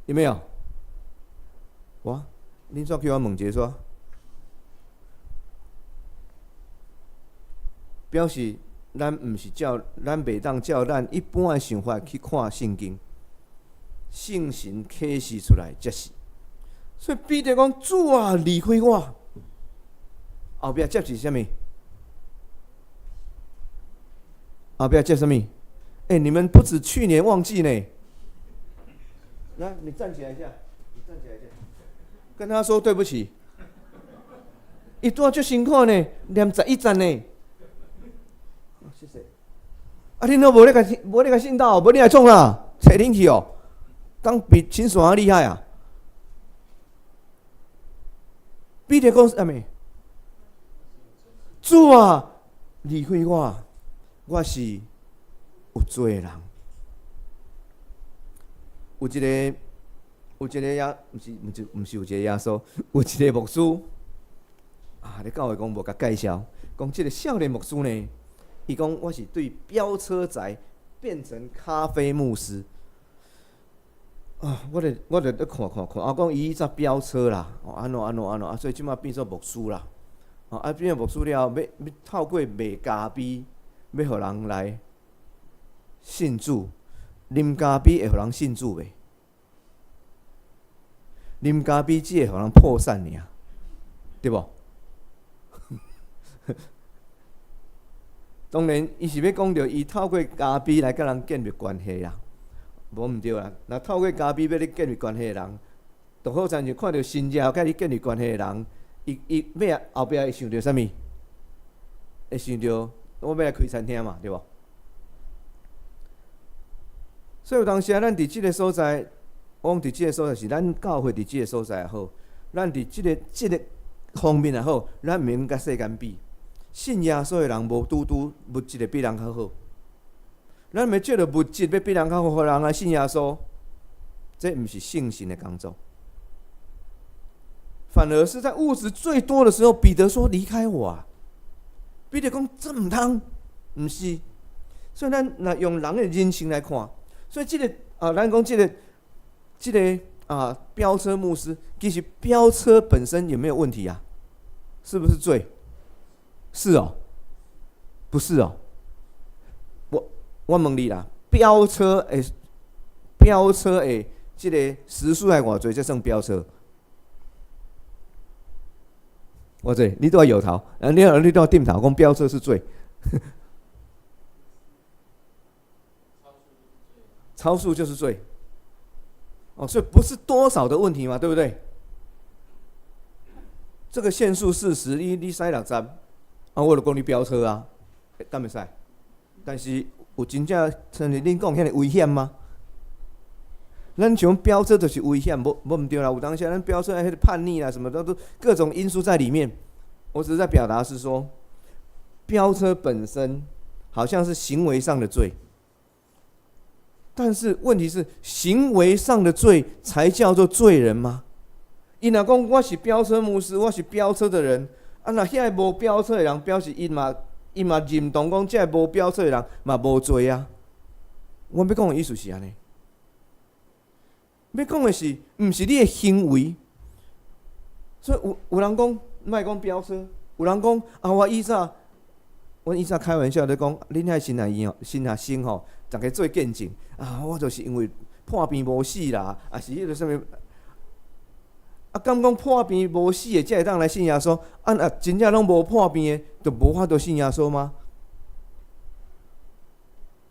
有沒有？哇！恁煞叫我問一个煞？表示咱毋是照，咱袂當照咱一般的想法去看聖經，聖神啟示出來才是。所以彼得講：主啊，離開我！後壁接是啥物？後壁接啥物？欸，你們不止去年忘記呢。來，你站起來一下，你站起來一下，跟他說對不起。伊拄仔足辛苦呢，念十一節呢。謝謝。啊，恁都無咧共無咧共信道，無你來創啥？揣恁去哦，當比秦始皇厲害啊！彼得講啥物？主啊，離開我，我是有罪的人。有一个，有一个耶，毋是毋是毋是有一个耶穌，有一个牧師啊，咧教會講無共介紹，講這个少年牧師呢，伊講我是對飆車仔變成咖啡牧師。啊！我就咧看看看，啊，講伊以前飆車啦，哦，按怎按怎按怎，啊，所以這馬變做牧師啦。哦，啊，變做牧師了後，欲欲透過賣咖啡，欲予人來信主。啉咖啡會予人信主袂？啉咖啡只會予人破散爾，對無？當然，伊是欲講著伊透過咖啡來佮人建立關係啦。無毋對啦，若透過咖啡欲你建立關係的人，就好親像看著神跡佮你建立關係的人，伊伊尾仔後壁會想著啥物？會想著我欲來開餐廳嘛，對無？所以有當時啊，咱佇這个所在，我講佇這个所在是咱教會佇這个所在也好，咱佇這个這个方面也好，咱毋免佮世間比。信耶穌的人無拄拄物質會比人較好。咱欲藉著物質欲比人較好，予人來信耶穌，這毋是聖神的工作，反而是在物質最多的時候，彼得說：“離開我啊！”彼得講：“這毋通，毋是。”所以咱若用人的人性來看，所以這个啊，咱講這个這个啊，飆車牧師，其實飆車本身有沒有問題啊？是不是罪？是哦，不是哦。我問你啦，飆車的飆車的這个時速愛偌濟才算飆車？偌濟，你拄仔搖頭，啊，你你拄仔點頭，講飆車是罪。超速就是罪。哦，所以不是多少的問題嘛，對不對？這個限速40，你你駛60，啊，我就講你飆車啊，敢會使？但是有真正像是恁講遐爾危險嗎？咱像飆車就是危險，無無毋對啦。有當時咱飆車彼个叛逆啦，什麼都都各種因素在裡面。我只是在表達是說，飆車本身好像是行為上的罪，但是問題是行為上的罪才叫做罪人嗎？伊若講我是飆車牧師，我是飆車的人，啊，若遐个無飆車的人，表示伊嘛伊嘛認同講，這个無飆車的人嘛無罪啊。我欲講的意思是按呢，欲講的是，毋是你的行為。所以有有人講，莫講飆車，有人講啊，我以前，阮以前開玩笑咧講，恁遐新阿姨吼，新阿生吼，逐家做見證啊，我就是因為破病無死啦，啊是彼个啥物。啊，敢講破病無死的，才會當來信耶穌？啊，若真正攏無破病的，就無法度信耶穌嗎？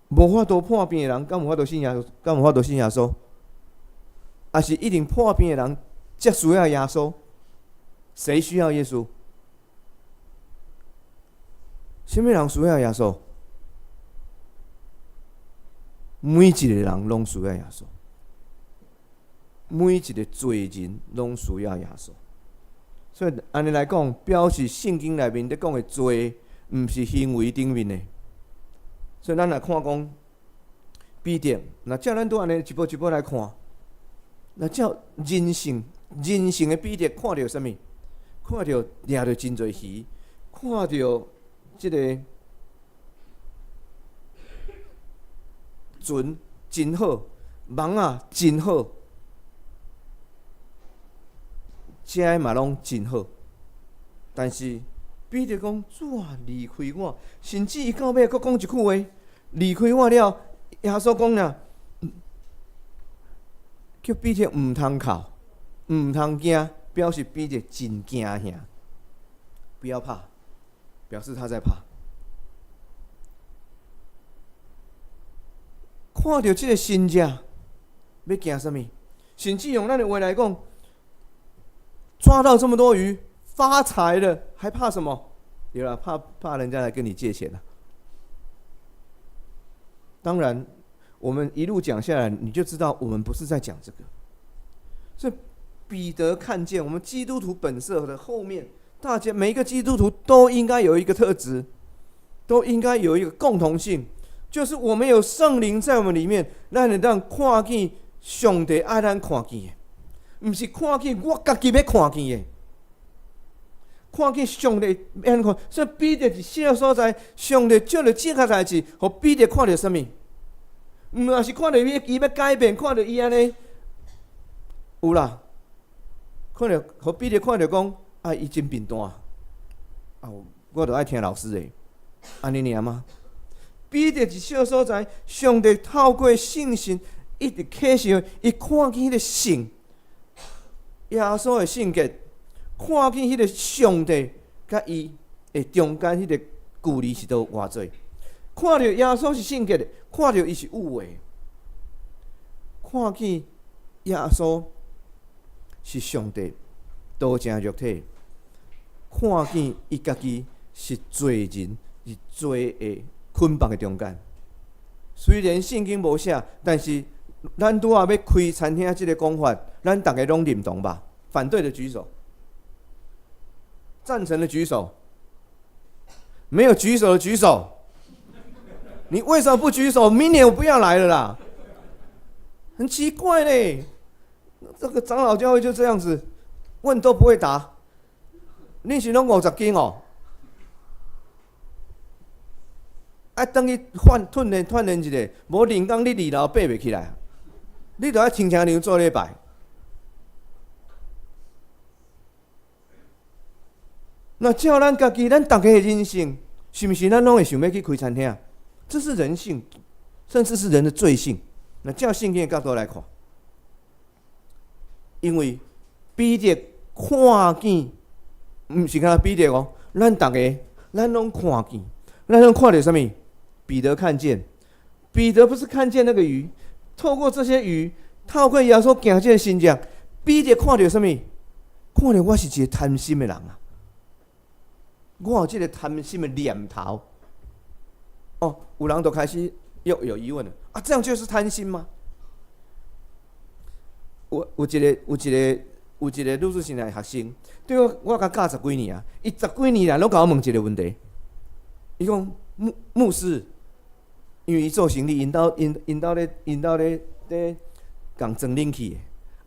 無法度破病的人，敢有法度信耶穌？敢有法度信耶穌？抑是一定破病的人才需要耶穌？誰需要耶穌？啥物人需要耶穌？每一個人攏需要耶穌。每一個罪人攏需要耶穌。所以按呢來講，表示聖經內面咧講的罪，毋是行為頂面的。所以咱來看講，彼得，若照咱拄按呢一步一步來看，若照人性，人性的彼得看著啥物？看著掠著真濟魚，看著這个船真好，網仔真好，食的嘛攏真好。但是彼得講：主啊，離開我！甚至伊到尾閣講一句話：離開我了。耶穌講啦，叫彼得毋通哭，毋通驚，表示彼得真驚嚇。不要怕，表示他在怕。看著這个神跡，欲驚啥物？甚至用咱的話來講，抓到這麼多魚，發財了，還怕什麼？對啦，怕怕人家來跟你借錢啦。当然，我们一路讲下来，你就知道我们不是在讲这个。所以彼得看见我们基督徒本色的后面，大家每一个基督徒都应该有一个特质，都应该有一个共同性，就是我们有圣灵在我们里面，咱會當看見上帝愛咱看見的，毋是看見我家己欲看見的。看見上帝按怎看，所以彼得佇啥個所在，上帝借著這個代誌，予彼得看著啥物？毋若是看著伊伊欲改變，看著伊按呢，有啦，看著予彼得看著講，啊，伊真貧惰，啊，我著愛聽老師的，按呢爾嗎？彼得佇啥個所在，上帝透過聖神一直啟示伊，看見彼個聖耶穌的聖潔。看見彼個上帝佮伊的中間彼個距離是多偌濟，看著耶穌是聖潔的，看著伊是有的，看見耶穌是上帝道成肉體，看見伊家己是罪人，是罪的捆綁的中間。雖然聖經無寫，但是咱拄仔欲開餐廳這个講法，咱逐家攏認同吧？反對的舉手。贊成的舉手，沒有舉手的舉手。你為什麼不舉手？明年我不要來了啦。很奇怪嘞，這個長老教會就這樣子，問都不會答。你是攏50斤哦？愛轉去換訓練訓練一下，無人工你二樓爬袂起來，你著愛停車場做禮拜。那照咱家己，咱逐家的人性，是毋是咱攏會想欲去開餐廳？這是人性，甚至是人的罪性。那照聖經的角度來看，因為彼得看見，毋是干焦彼得哦，咱逐家，咱攏看見，咱攏看著啥物？彼得看見，彼得不是看見那個魚，透過這些魚，透過耶穌行這個神跡，彼得看著啥物？看著我是一個貪心的人啊！我有這個貪心的念頭，哦，有人就開始又有疑問了啊，這樣就是貪心嗎？有有一個有一個有一個女士新來學生，對我我共教十幾年啊，伊十幾年來攏共我問一個問題，伊講牧牧師，因為伊做生理，𪜶兜𪜶𪜶兜咧𪜶兜咧咧共裝冷氣的，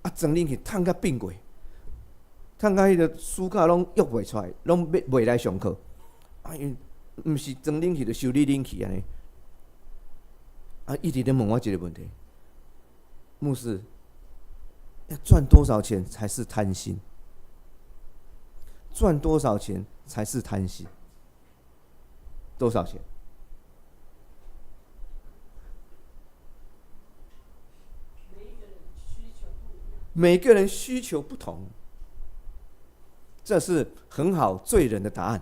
啊裝冷氣趁甲變過。趁甲彼個暑假攏約袂出來，攏欲袂來上課。啊，因毋是裝冷氣，就修理冷氣按呢。啊，一直咧問我一個問題：牧師，要賺多少錢才是貪心？賺多少錢才是貪心？多少錢？每個人需求不同。這是很好罪人的答案。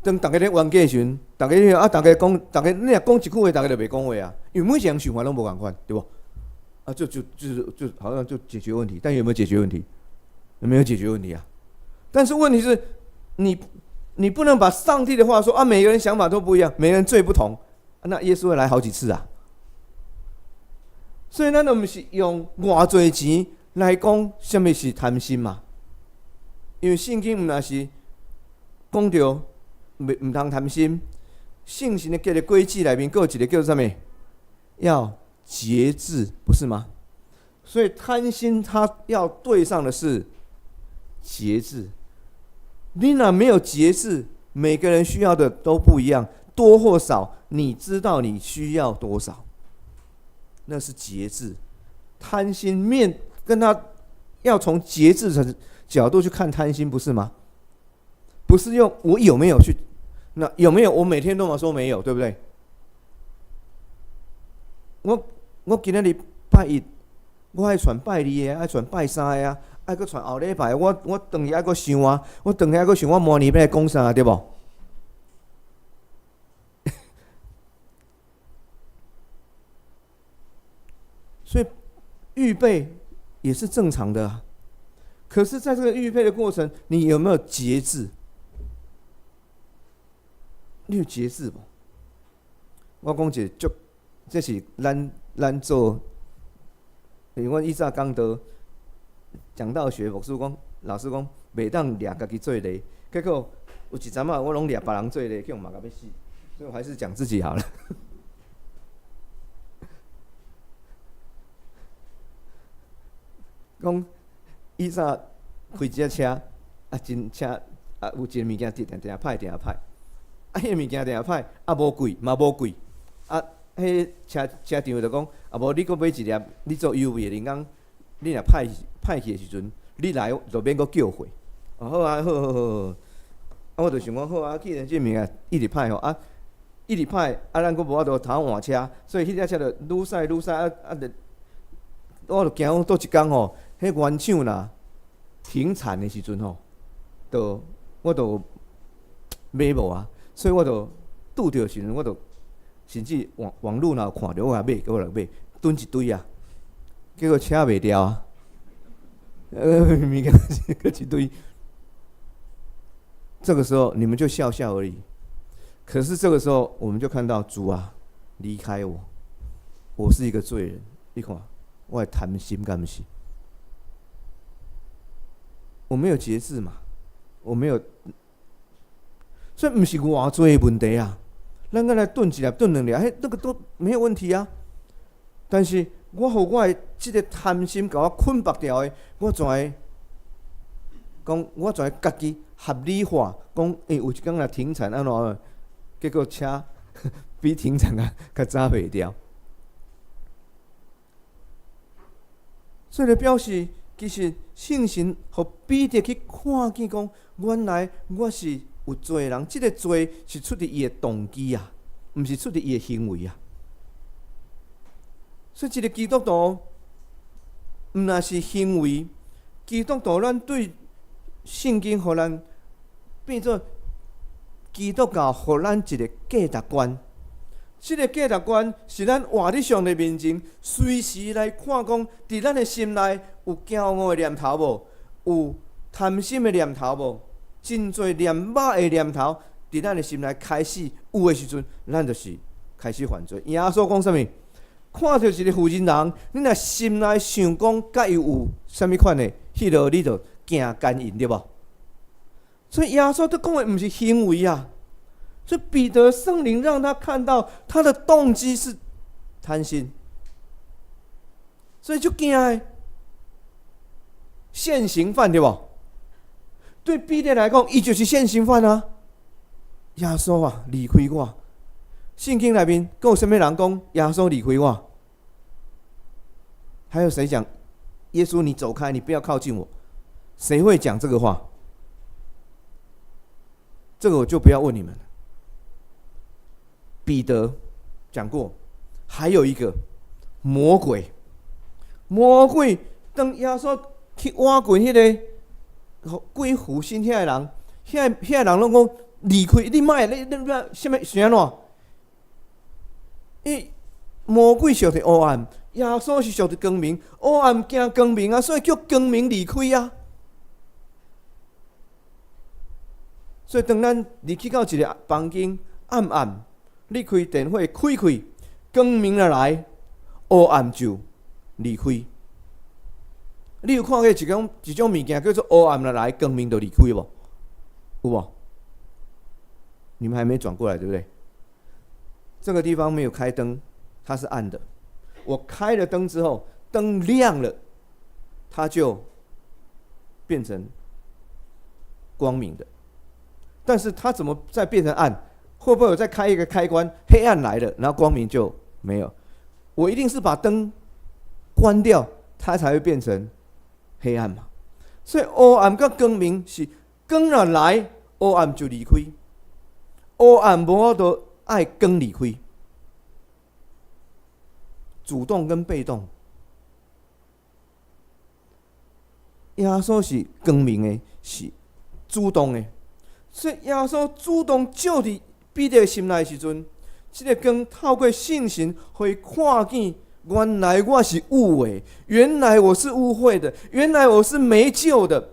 當逐家咧冤家時，逐家啊，逐家講，逐家你若講一句話，逐家就袂講話啊，因為每一個人想法攏無仝款，對無？啊，就就就就好像就解決問題，但有沒有解決問題？有沒有解決問題啊？但是問題是，你你不能把上帝的話說啊，每個人想法都不一樣，每個人罪不同，那耶穌會來好幾次啊。所以咱都毋是用偌濟錢來講，啥物是貪心嘛？因為聖經毋若是講著袂毋通貪心，聖神的這个規矩內面，閣有一個叫做啥物？要節制，不是嗎？所以貪心，它要對上的是節制。你若沒有節制，每個人需要的都不一樣，多或少，你知道你需要多少，那是節制。貪心面跟他要從節制的角度去看貪心，不是嗎？不是用我有沒有去，那有沒有？我每天都嘛說沒有，對不對？我我今仔日拜一，我愛傳拜二的，愛傳拜三的啊，愛閣傳後禮拜。我我轉去愛閣想啊，我轉去愛閣想，我明年欲來講啥，對無？所以預備也是正常的啊。可是，在這個預備的過程，你有沒有節制？你有節制無？我講一個足，這是咱做，因為阮以早講道，講道學牧師講，老師講，袂當掠家己做例，結果有一陣仔我攏掠別人做例，去予罵甲欲死，所以我還是講自己好了。講以早開一隻車，啊真車啊有一个物件佇定定歹定歹，啊彼个物件定歹，啊無貴嘛無貴，啊彼車車場就講，啊無你閣買一粒，你做優惠的，恁講你若歹歹去的時陣，你來就免閣叫貨。哦好啊，好好好好，啊我就想講好啊，既然這物件一直歹吼，啊一直歹，啊咱閣無法度通換車，所以彼隻車就愈駛愈駛，啊啊就我就驚講倒一工吼，彼原廠若停產的時陣吼，就我就買無啊，所以我就拄著時陣，我就甚至網網路若有看著，我共買，我來買，囤一堆啊，結果車賣掉啊，物件閣一堆。這個時候你們就笑笑而已，可是這個時候我們就看到主啊，離開我，我是一個罪人。你看，我的貪心敢毋是？我沒有節制嘛，我沒有，所以毋是偌濟的問題啊。咱閣來燉一粒、燉兩粒，彼那個都沒有問題啊。但是我予我的這個貪心共我捆綁牢的，我總會講，我總會家己合理化，講欸，有一工若停產按怎，結果車比停產較較早賣掉。所以就表示，其實聖神予彼得去看見講，原來我是有罪的人，這個罪是出佇伊的動機啊，毋是出佇伊的行為啊。所以，一個基督徒，毋若是行為，基督徒咱對聖經，予咱變做基督教，予咱一個價值觀。這個價值觀是咱活佇上帝面前，隨時來看講，佇咱的心內有驕傲的念頭無？有貪心的念頭無？真濟念肉的念頭，佇咱的心內開始有的時陣，咱就是開始犯罪。耶穌講啥物？看著一個婦人人，你若心內想講，佮伊有啥物款的，彼落你就行姦淫對無？所以耶穌佇講的毋是行為啊。所以彼得聖靈讓他看到他的動機是貪心，所以就驚的現行犯對無？對彼得來講，伊就是現行犯啊！耶穌啊，離開我！聖經內面閣有啥物人講耶穌離開我？還有誰講耶穌你走開，你不要靠近我？誰會講這個話？這個我就不要問你們了。彼得講過，還有一個魔鬼，魔鬼當耶穌去挖過彼个鬼附身遐个人，遐遐人攏講離開，你莫你你你啥物是按怎？伊魔鬼屬佇黑暗，耶穌是屬佇光明，黑暗驚光明啊，所以叫光明離開啊。所以當咱入去到一個房間暗暗，你開電火開開，光明若來，黑暗就離開。你有看過一種物件叫做黑暗若來，光明就離開無？有無？你們還沒轉過來，對不對？這個地方沒有開燈，它是暗的。我開了燈之後，燈亮了，它就變成光明的。但是它怎麼再變成暗？會不會我再開一個開關，黑暗來了，然後光明就沒有？我一定是把燈關掉，它才會變成黑暗嘛。所以黑暗佮光明是光若來，黑暗就離開；黑暗無法度愛光離開。主動跟被動，耶穌是光明的，是主動的，所以耶穌主動照佇彼得心內的時陣，這個光透過聖神，予伊看見，原來我是誤會，原來我是誤會的，原來我是沒救的，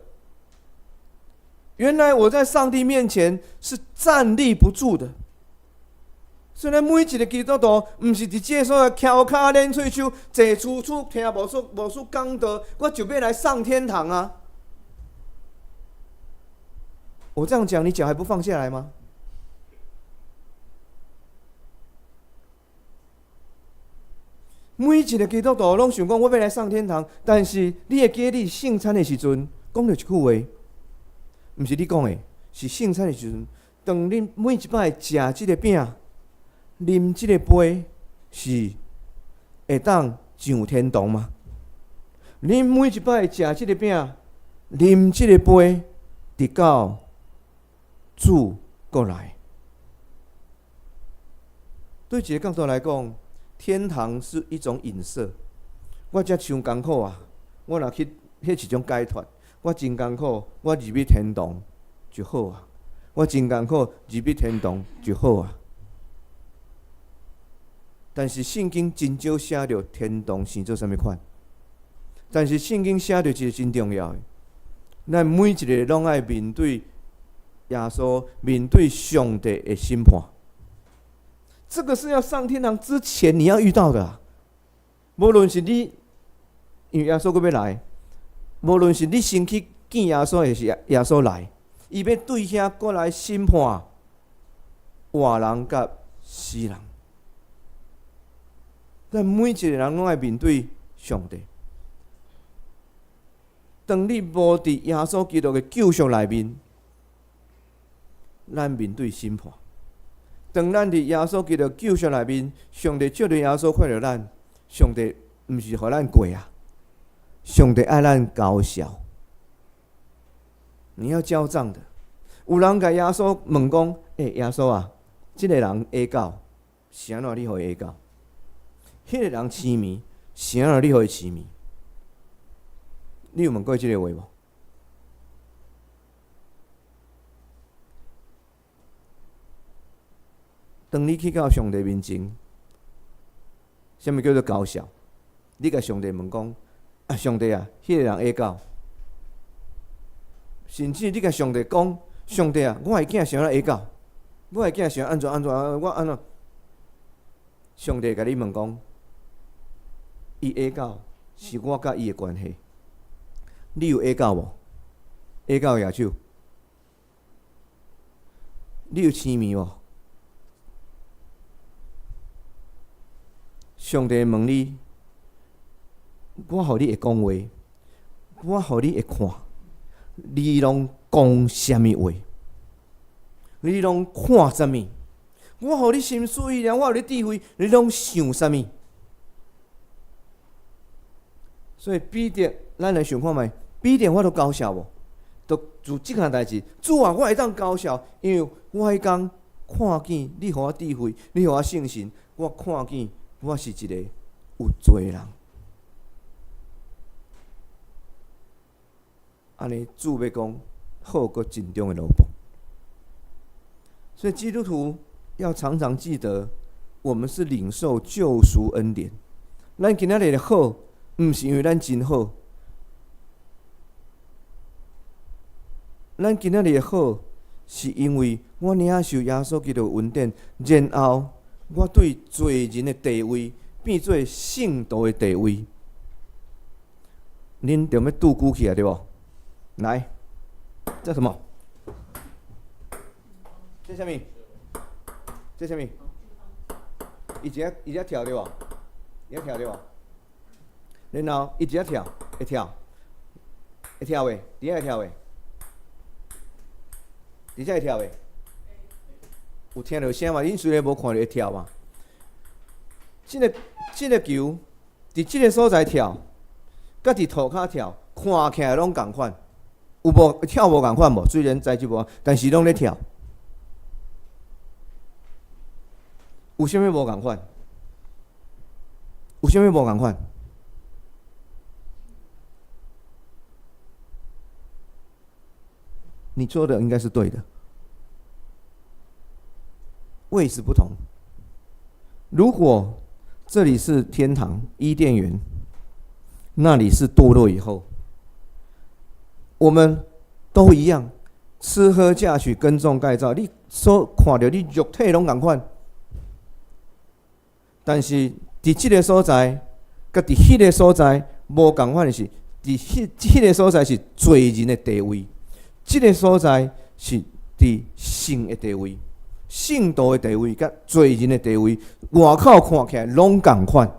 原來我在上帝面前是站立不住的。所以咱每一个基督徒，毋是伫這个所在翘跤練喙手，坐厝厝聽牧師牧師講道，我就欲來上天堂啊！我這樣講，你腳還不放下來嗎？每一個基督徒攏想講，我欲來上天堂，但是你會記得你聖餐的時陣講著一句話，毋是你講的，是聖餐的時陣，當你每一擺食這个餅，啉這个杯，是會當上天堂嗎？你每一擺食這个餅，啉這个杯，直到主閣來。對一个角度來講，天堂是一種影射。我遮傷艱苦啊！我若去，彼是一種解脫。我真艱苦，我入去天堂就好啊！我真艱苦，入去天堂就好啊！但是聖經真少寫著天堂生做啥物款。但是聖經寫著一個真重要的，咱每一個攏愛面對耶穌，面對上帝的審判。這個是要上天堂之前你要遇到的啊。無論是你，因為耶穌閣欲來，無論是你先去見耶穌，還是耶穌來，伊欲對遐閣來審判活人佮死人。咱每一個人攏愛面對上帝。當你無佇耶穌基督的救贖內面，咱面對審判。當咱佇耶穌基督救贖內面，上帝藉著耶穌看著咱，上帝毋是予咱過啊，上帝愛咱交賬。你要交賬的。有人共耶穌問講：欸，耶穌啊，這个人下狗，是按怎你予伊下狗？彼个人痴迷，是按怎你予伊痴迷？你有問過這个話無？當你去到上帝面前，啥物叫做交賬？你共上帝問講：啊，上帝啊，彼个人下狗，甚至你共上帝講：上帝啊，我的囝是按怎下狗？我的囝是按怎按怎？我按怎？上帝共你問講：伊下狗是我佮伊的關係，你有下狗無？下狗舉手。你有痴迷無？上帝問你，我予你會講話，我予你會看，你攏講啥物話？你攏看啥物？我予你心思意念，我予你智慧，你攏想啥物？所以彼得，咱來想看覓？彼得有法度交賬無？就做這項代誌，主啊，我會當交賬，因為我彼工看見你予我智慧，你予我聖神，我看見我是一個有罪的人。按呢，主欲講好閣盡忠的奴僕。所以基督徒要常常記得，我們是領受救贖恩典。咱今仔日的好，毋是因為咱真好。咱今仔日的好，是因為我領受耶穌基督的恩典，然後我對罪人的地位變做聖徒的地位。恁著欲拄久起來對無？來，這什麼？這啥物？這啥物？伊一下一下跳對無？伊遐跳對無？然後伊一下跳，會跳，會跳袂？佇遐會跳袂？佇遮會跳袂？有聽著聲嘛？恁雖然無看著會跳嘛。這个這个球佇這个所在跳，佮佇塗跤跳，看起來攏仝款，有無跳無仝款無？雖然材質無，但是攏咧跳。有啥物無仝款？有啥物無仝款？你說的應該是對的，位置不同。如果這裡是天堂伊甸園，那裡是墮落以後，我們都一樣，吃喝嫁娶耕種蓋造，你所看著你肉體攏仝款，但是佇這个所在，佮佇彼个所在無仝款的是，佇彼个所在是罪人的地位，這个所在是佇聖的地位，聖徒的地位佮罪人的地位，外口看起來攏仝款。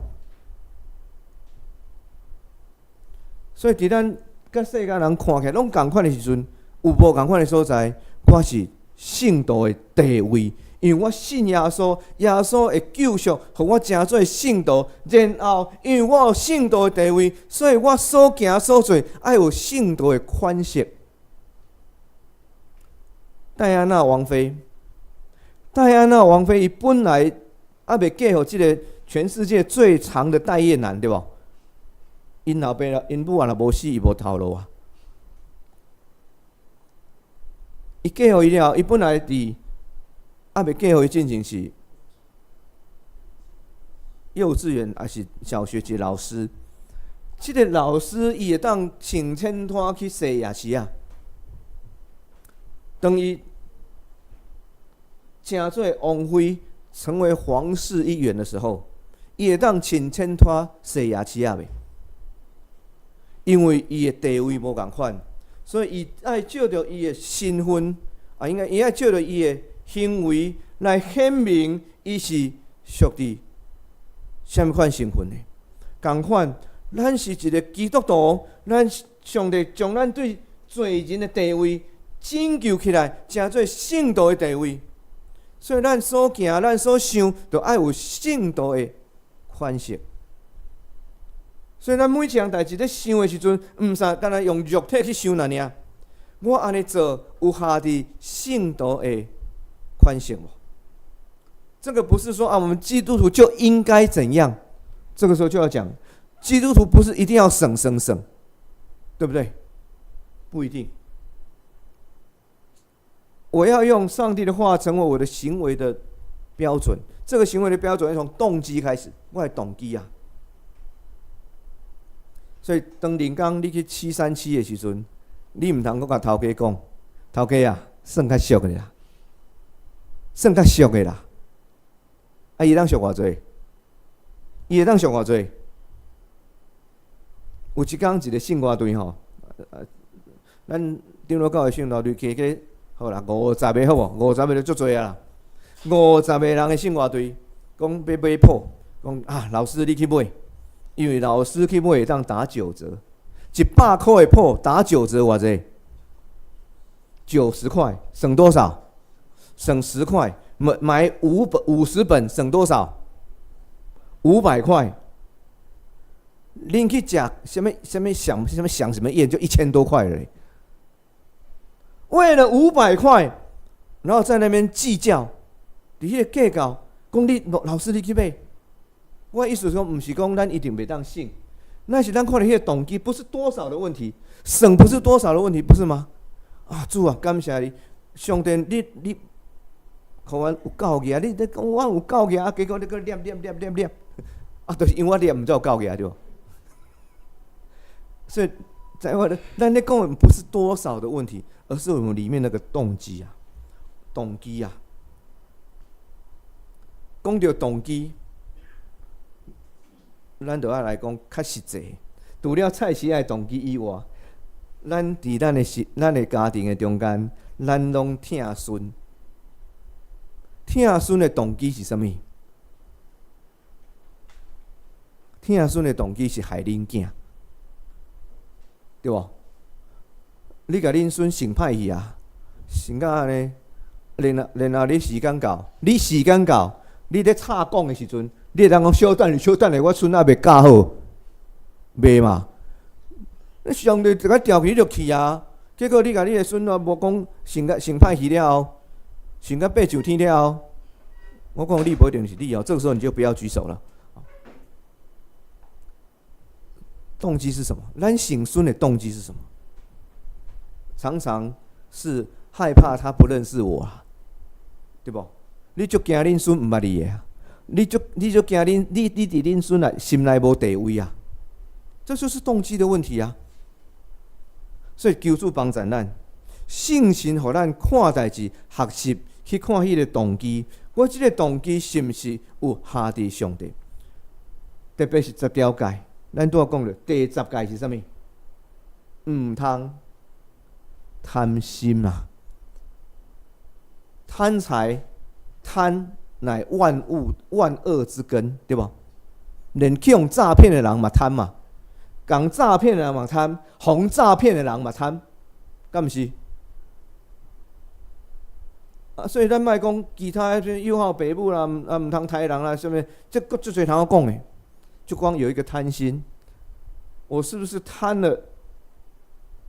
所以佇咱佮世間人看起來攏仝款的時陣，有無仝款的所在，我是聖徒的地位，因為我信耶穌，耶穌的救贖，予我成做聖徒。然後，因為我有聖徒的地位，所以我所行所做，愛有聖徒的款式。戴安娜王妃，戴安娜王妃，伊本來猶未嫁予這个全世界最長的待業男，對無？𪜶老爸、𪜶母啊，若無死，伊無頭路啊。伊嫁予伊了，伊本來佇猶未嫁予伊進前是幼稚園抑是小學一个老師。這个老師伊會當穿千拖去踅夜市仔。當伊成做王妃，成為皇室一員的時候，伊會當穿千拖踅夜市仔袂？因為伊的地位無仝款，所以伊愛借著伊的身份，啊，應該伊愛借著伊的行為來顯明伊是屬佇啥物款身份的。仝款，咱是一个基督徒，咱上帝將咱對罪人的地位拯救起來，成做聖徒的地位。所以咱所行、咱所想，都愛有聖徒的款式。所以咱每一項代誌咧想的時陣，毋是干焦用肉體去想爾爾。我按呢做，有合佇聖徒的款式無？這個不是說啊，我們基督徒就應該怎樣？這個時候就要講，基督徒不是一定要省省省，對不對？不一定。我要用上帝的話成為我的行為的標準。這個行為的標準要從動機開始，我的動機啊。所以當人講你去737的時陣，你毋通閣共頭家講，頭家啊，算較俗的啦，算較俗的啦。啊，伊會當俗偌濟？伊會當俗偌濟？有一工一个聖歌隊吼，咱長老教會聖歌隊加加好啦，50個好無？五十個就足濟啊！50個人的聖歌隊，講欲買譜，講啊，老師你去買。因為老師去買會當打九折，100箍的譜打九折偌濟？90塊，省多少？省10塊。買5本50本省多少？500塊。恁去食啥物啥物想啥物想什麼宴，就1000多塊了。為了500塊，然後在那邊計較，佇彼个計較，講你老師你去買。我意思說，毋是講咱一定袂當省，那是咱看著彼个動機，不是多少的問題，省不是多少的問題，不是嗎？啊，主啊，感謝你，上帝，你予阮有夠額，你咧講我有夠額，啊，結果你閣念念念念念，啊，就是因為我念毋才有夠額對無？所以，在我咧，咱咧講的不是多少的問題，而是我們裡面那個動機啊，動機啊，講著動機。咱就愛來講較實際，除了菜市仔的動機以外，咱佇咱的家庭的中間，咱攏疼孫。疼孫的動機是啥物？疼孫的動機是害恁囝，對無？你共恁孫想歹去啊，想甲按呢，然後你時間到，你時間到，你咧插講的時陣。你會當講小等下，小等下，我孫猶未教好，袂嘛？你上帝一共調去，你就去啊。結果你共你的孫仔無講，想甲想歹去了後，想甲爬上天了後，我講你無一定是你哦。這個時候你就不要舉手了。動機是什麼？咱生孫的動機是什麼？常常是害怕他不認識我啊，對無？你足驚恁孫毋捌你的啊？你足驚恁你佇恁孫內心內無地位啊？這就是動機的問題啊！所以求主幫助咱，聖神予咱看代誌，學習去看彼个動機，我這個動機是毋是有合佇上帝？特別是十條誡，咱拄仔講著，第十誡是啥物？毋通貪心啊！貪財貪乃萬物萬惡之根，對無？連去予詐騙的人嘛貪嘛，共詐騙的人嘛貪，予詐騙的人嘛貪，敢毋是？啊，所以咱莫講其他彼有好爸母啦，啊，毋通刣人啦，啥物？這閣足濟通好講的，就光有一個貪心，我是不是貪了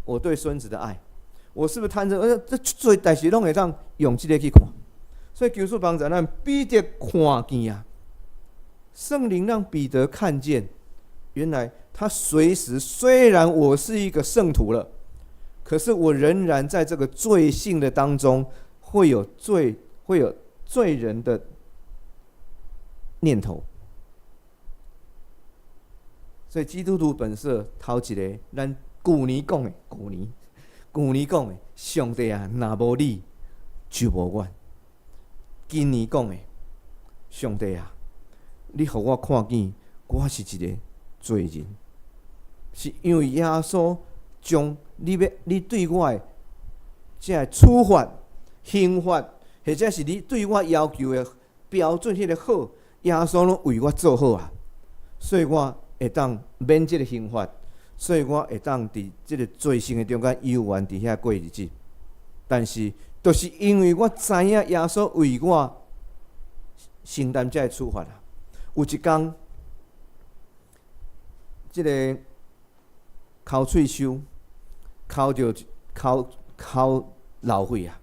我對孫子的愛？我是不是貪著？這足濟代誌攏會當用這个去看。所以求主幫助咱，彼得看見啊，聖靈讓彼得看見，原來他隨時雖然我是一個聖徒了，可是我仍然在這個罪性的當中，會有罪，會有罪人的念頭。所以基督徒本色頭一个，咱舊年講的，舊年，舊年講的，上帝啊，若無你就無阮。今年講的，上帝啊，你予我看見，我是一个罪人，是因為耶穌將你欲你對我的這个處罰、刑罰，或者是你對我要求的標準，彼个好，耶穌攏為我做好啊，所以我會當免這个刑罰，所以我會當佇這个罪性的中間猶原佇遐過日子。但是，就是因為我知影耶穌為我承擔這个處罰啊。有一工，這个摳喙鬚，摳著摳摳流血啊！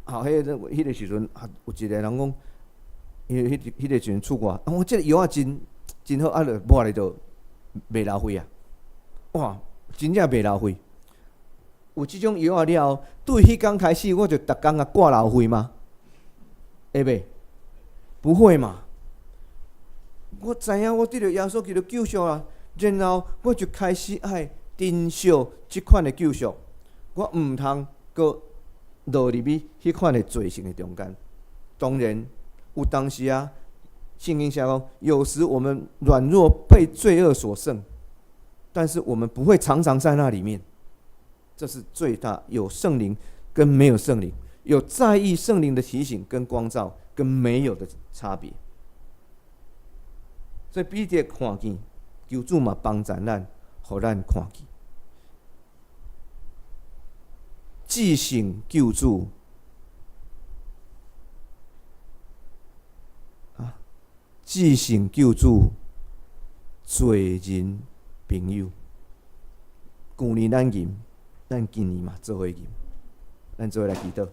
啊，彼个彼个時陣啊，有一个人講，因為彼彼个時陣出外，啊，我這个藥仔真真好，啊，就抹咧就袂流血啊！哇，真正袂流血。有這種藥仔了後，對彼工開始，我就逐工啊掛流血嗎？會袂？不會嘛？我知影我得著耶穌基督救贖啊，然後我就開始愛珍惜這款的救贖，我毋通閣落入去彼款的罪性的中間。當然，有當時啊，聖經寫講，有時我們軟弱被罪惡所勝，但是我們不會常常在那裡面。這是最大有聖靈跟沒有聖靈，有在意聖靈的提醒跟光照，跟沒有的差別。所以彼得看見，求主嘛幫助咱，予咱看見，至聖救主啊，至聖救主，罪人朋友。舊年咱吟，咱今年嘛做伙吟，咱做伙來祈禱。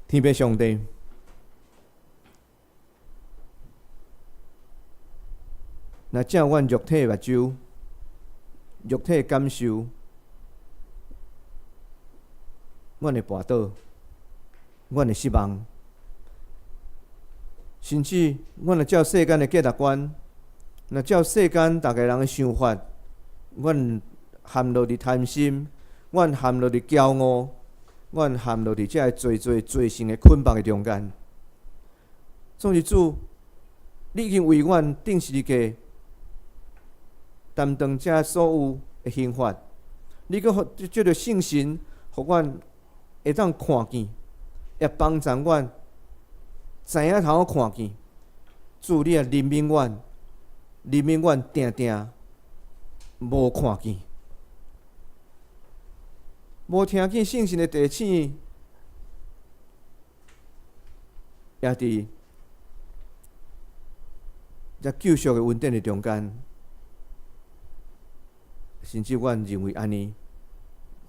天父上帝，若照阮肉體目睭、肉體感受，阮會跋倒，阮會失望，甚至阮若照世間的價值觀，若照世間逐个人的想法，阮陷落佇貪心，阮陷落佇驕傲，阮陷落佇這个濟濟罪性的捆綁的中間。總是主，你已經為阮釘十字架，擔當這所有的刑罰，你閣予藉著聖神，予阮會當看見，也幫助阮知影通好看見。主，你也憐憫阮，憐憫阮定定無看見，無聽見聖神的提醒，也佇這救贖的恩典的中間，甚至阮認為按呢，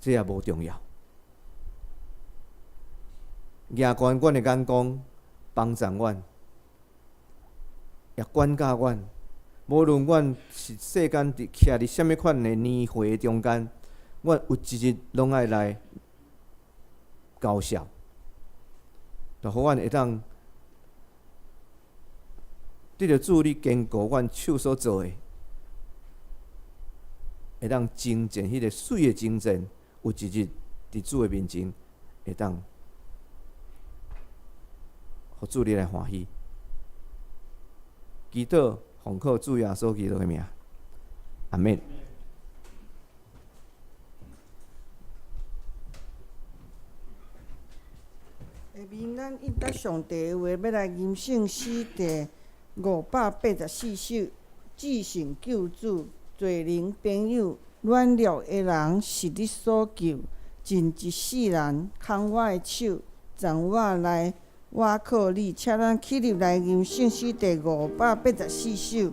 這也無重要。舉懸阮的眼光，幫助阮，也管教阮。無論阮是世間佇徛佇啥物款的年歲中間，阮有一日攏愛來交涉，就予阮會當得著主你堅固阮手所做的，會當征戰彼个媠的征戰，有一日佇主的面前會當予主你來歡喜。祈禱奉靠主耶穌基督的名，阿們。下面咱應答上帝的話，欲來吟聖詩第584首《至聖救主》，罪人朋友，軟弱的人是你所救，盡一世人牽我的手，贈我來倚靠你，請咱起立來吟聖詩第584首。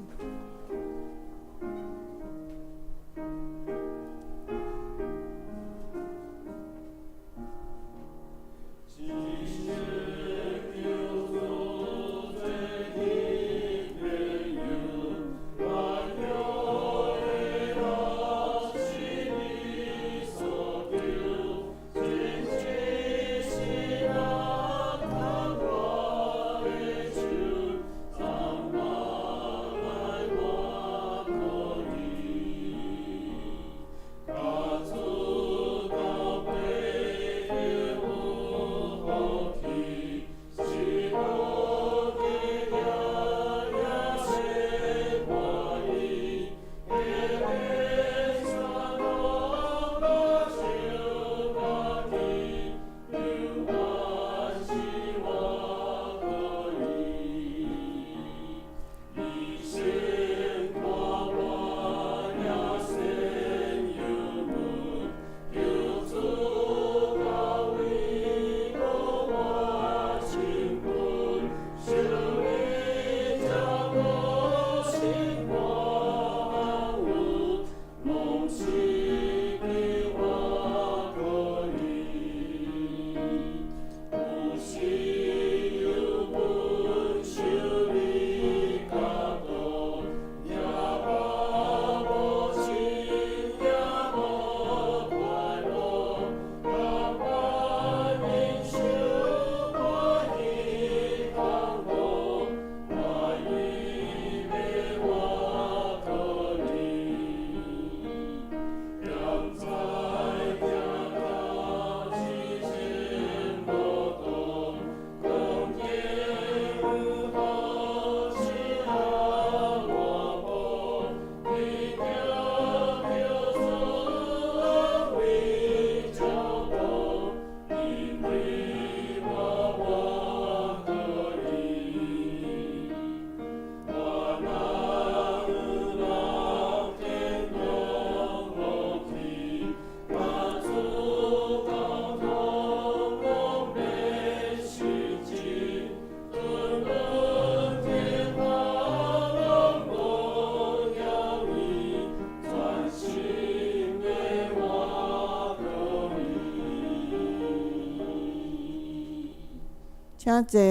請坐。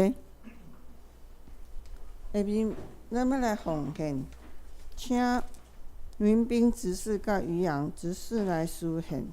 下面咱欲來奉獻，請民兵執事佮漁陽執事來司獻。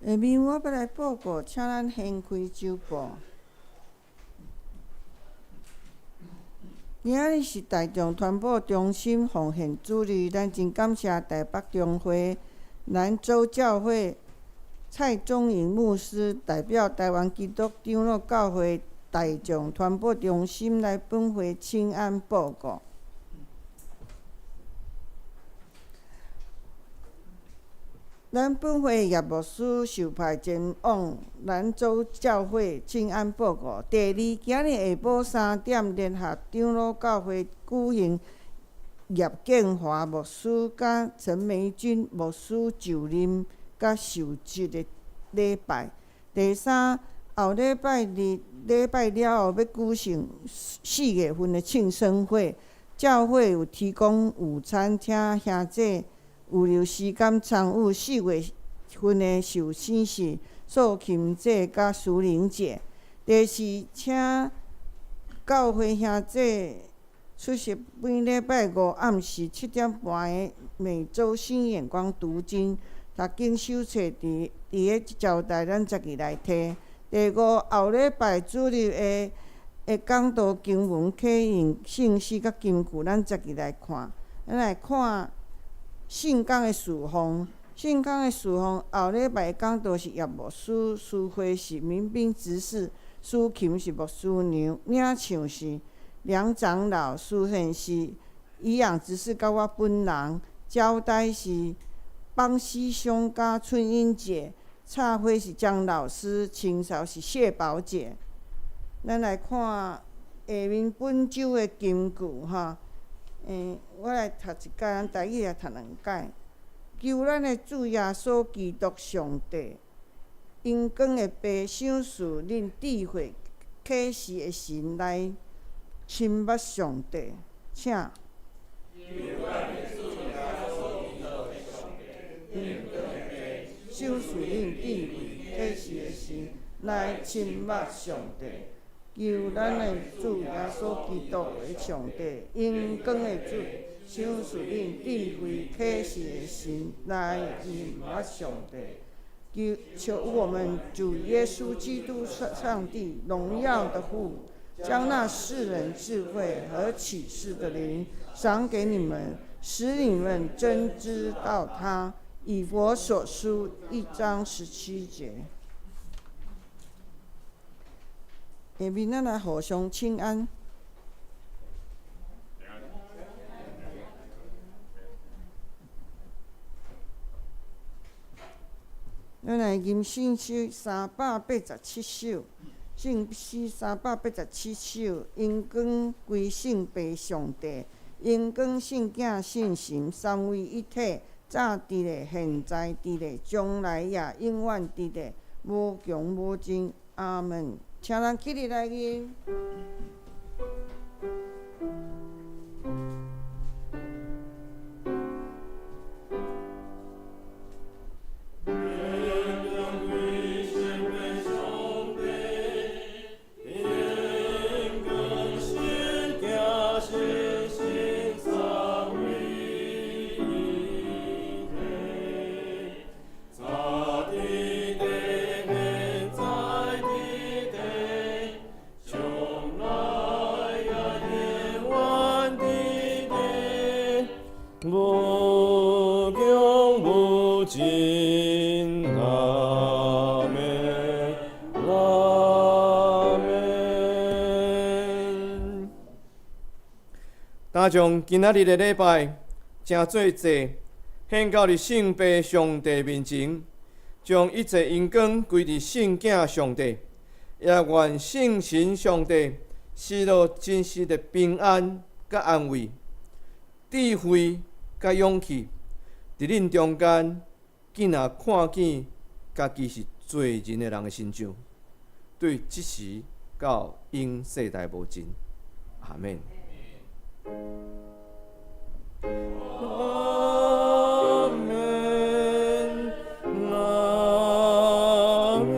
下面我欲來報告，請咱掀開周報。今仔日是大眾傳播中心奉獻主日，咱真感謝台北中會蘭州教會蔡宗穎牧師代表台灣基督長老教會大眾傳播中心來本會請安報告。咱本會葉牧師受派前往蘭州教會請安報告。第二，今日下晡3點，聯合長老教會舉行葉建華牧師佮陳梅君牧師就任佮受職的禮拜。第三，後禮拜日禮拜了後，欲舉行4月份的慶生會，教會有提供午餐，請兄弟預留時間參與4月份的受洗式、素琴祭佮屬靈節。第四，請教會兄弟出席每禮拜五暗時7點半的每週新眼光讀經，讀經手冊佇佇咧招待咱十日來提。第五，後禮拜主日的的講道經文啟用聖詩佮金句，咱十日來看。咱來看。聖工的事奉，聖工的事奉，後禮拜講道是葉牧師，司會是民兵執事，司琴是牧師娘，領唱是梁長老，司獻是營養執事佮我本人，招待是邦師兄佮春英姐，插花是江老師，清掃是謝寶姐。咱來看下面本週的金句哈。我來讀一擺，咱台語來讀兩擺。求咱的主耶穌基督上帝，榮光的父，賞賜恁智慧啟示的神來親捌上帝，請。賞賜恁智慧啟示的神來親捌上帝。求咱的主耶穌基督的上帝，榮光的主，賞賜恁智慧啟示的神來認捌上帝。求求我們主耶穌基督上帝榮耀的父，將那賜人智慧和啟示的靈賞給你們，使你們真知道他。以弗所書1章17節。下面咱來互相請安。咱來吟聖詩387首，聖詩387首，榮光歸聖父上帝，榮光聖囝聖神三位一體，早佇咧，現在佇咧，將來也永遠佇咧，無窮無盡。阿門。請咱起立來吟。無窮無盡，阿們，阿們。大將今仔日的禮拜，成做祭，獻到佇聖父上帝面前，將一切榮光歸佇聖囝上帝，也願聖神上帝賜予真實的平安佮安慰、智慧佮勇氣，佇恁中間，囝若看見家己是罪人的人的身上，對這時到永世代無盡。阿們。阿們，阿們，阿們。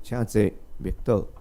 請坐，默禱。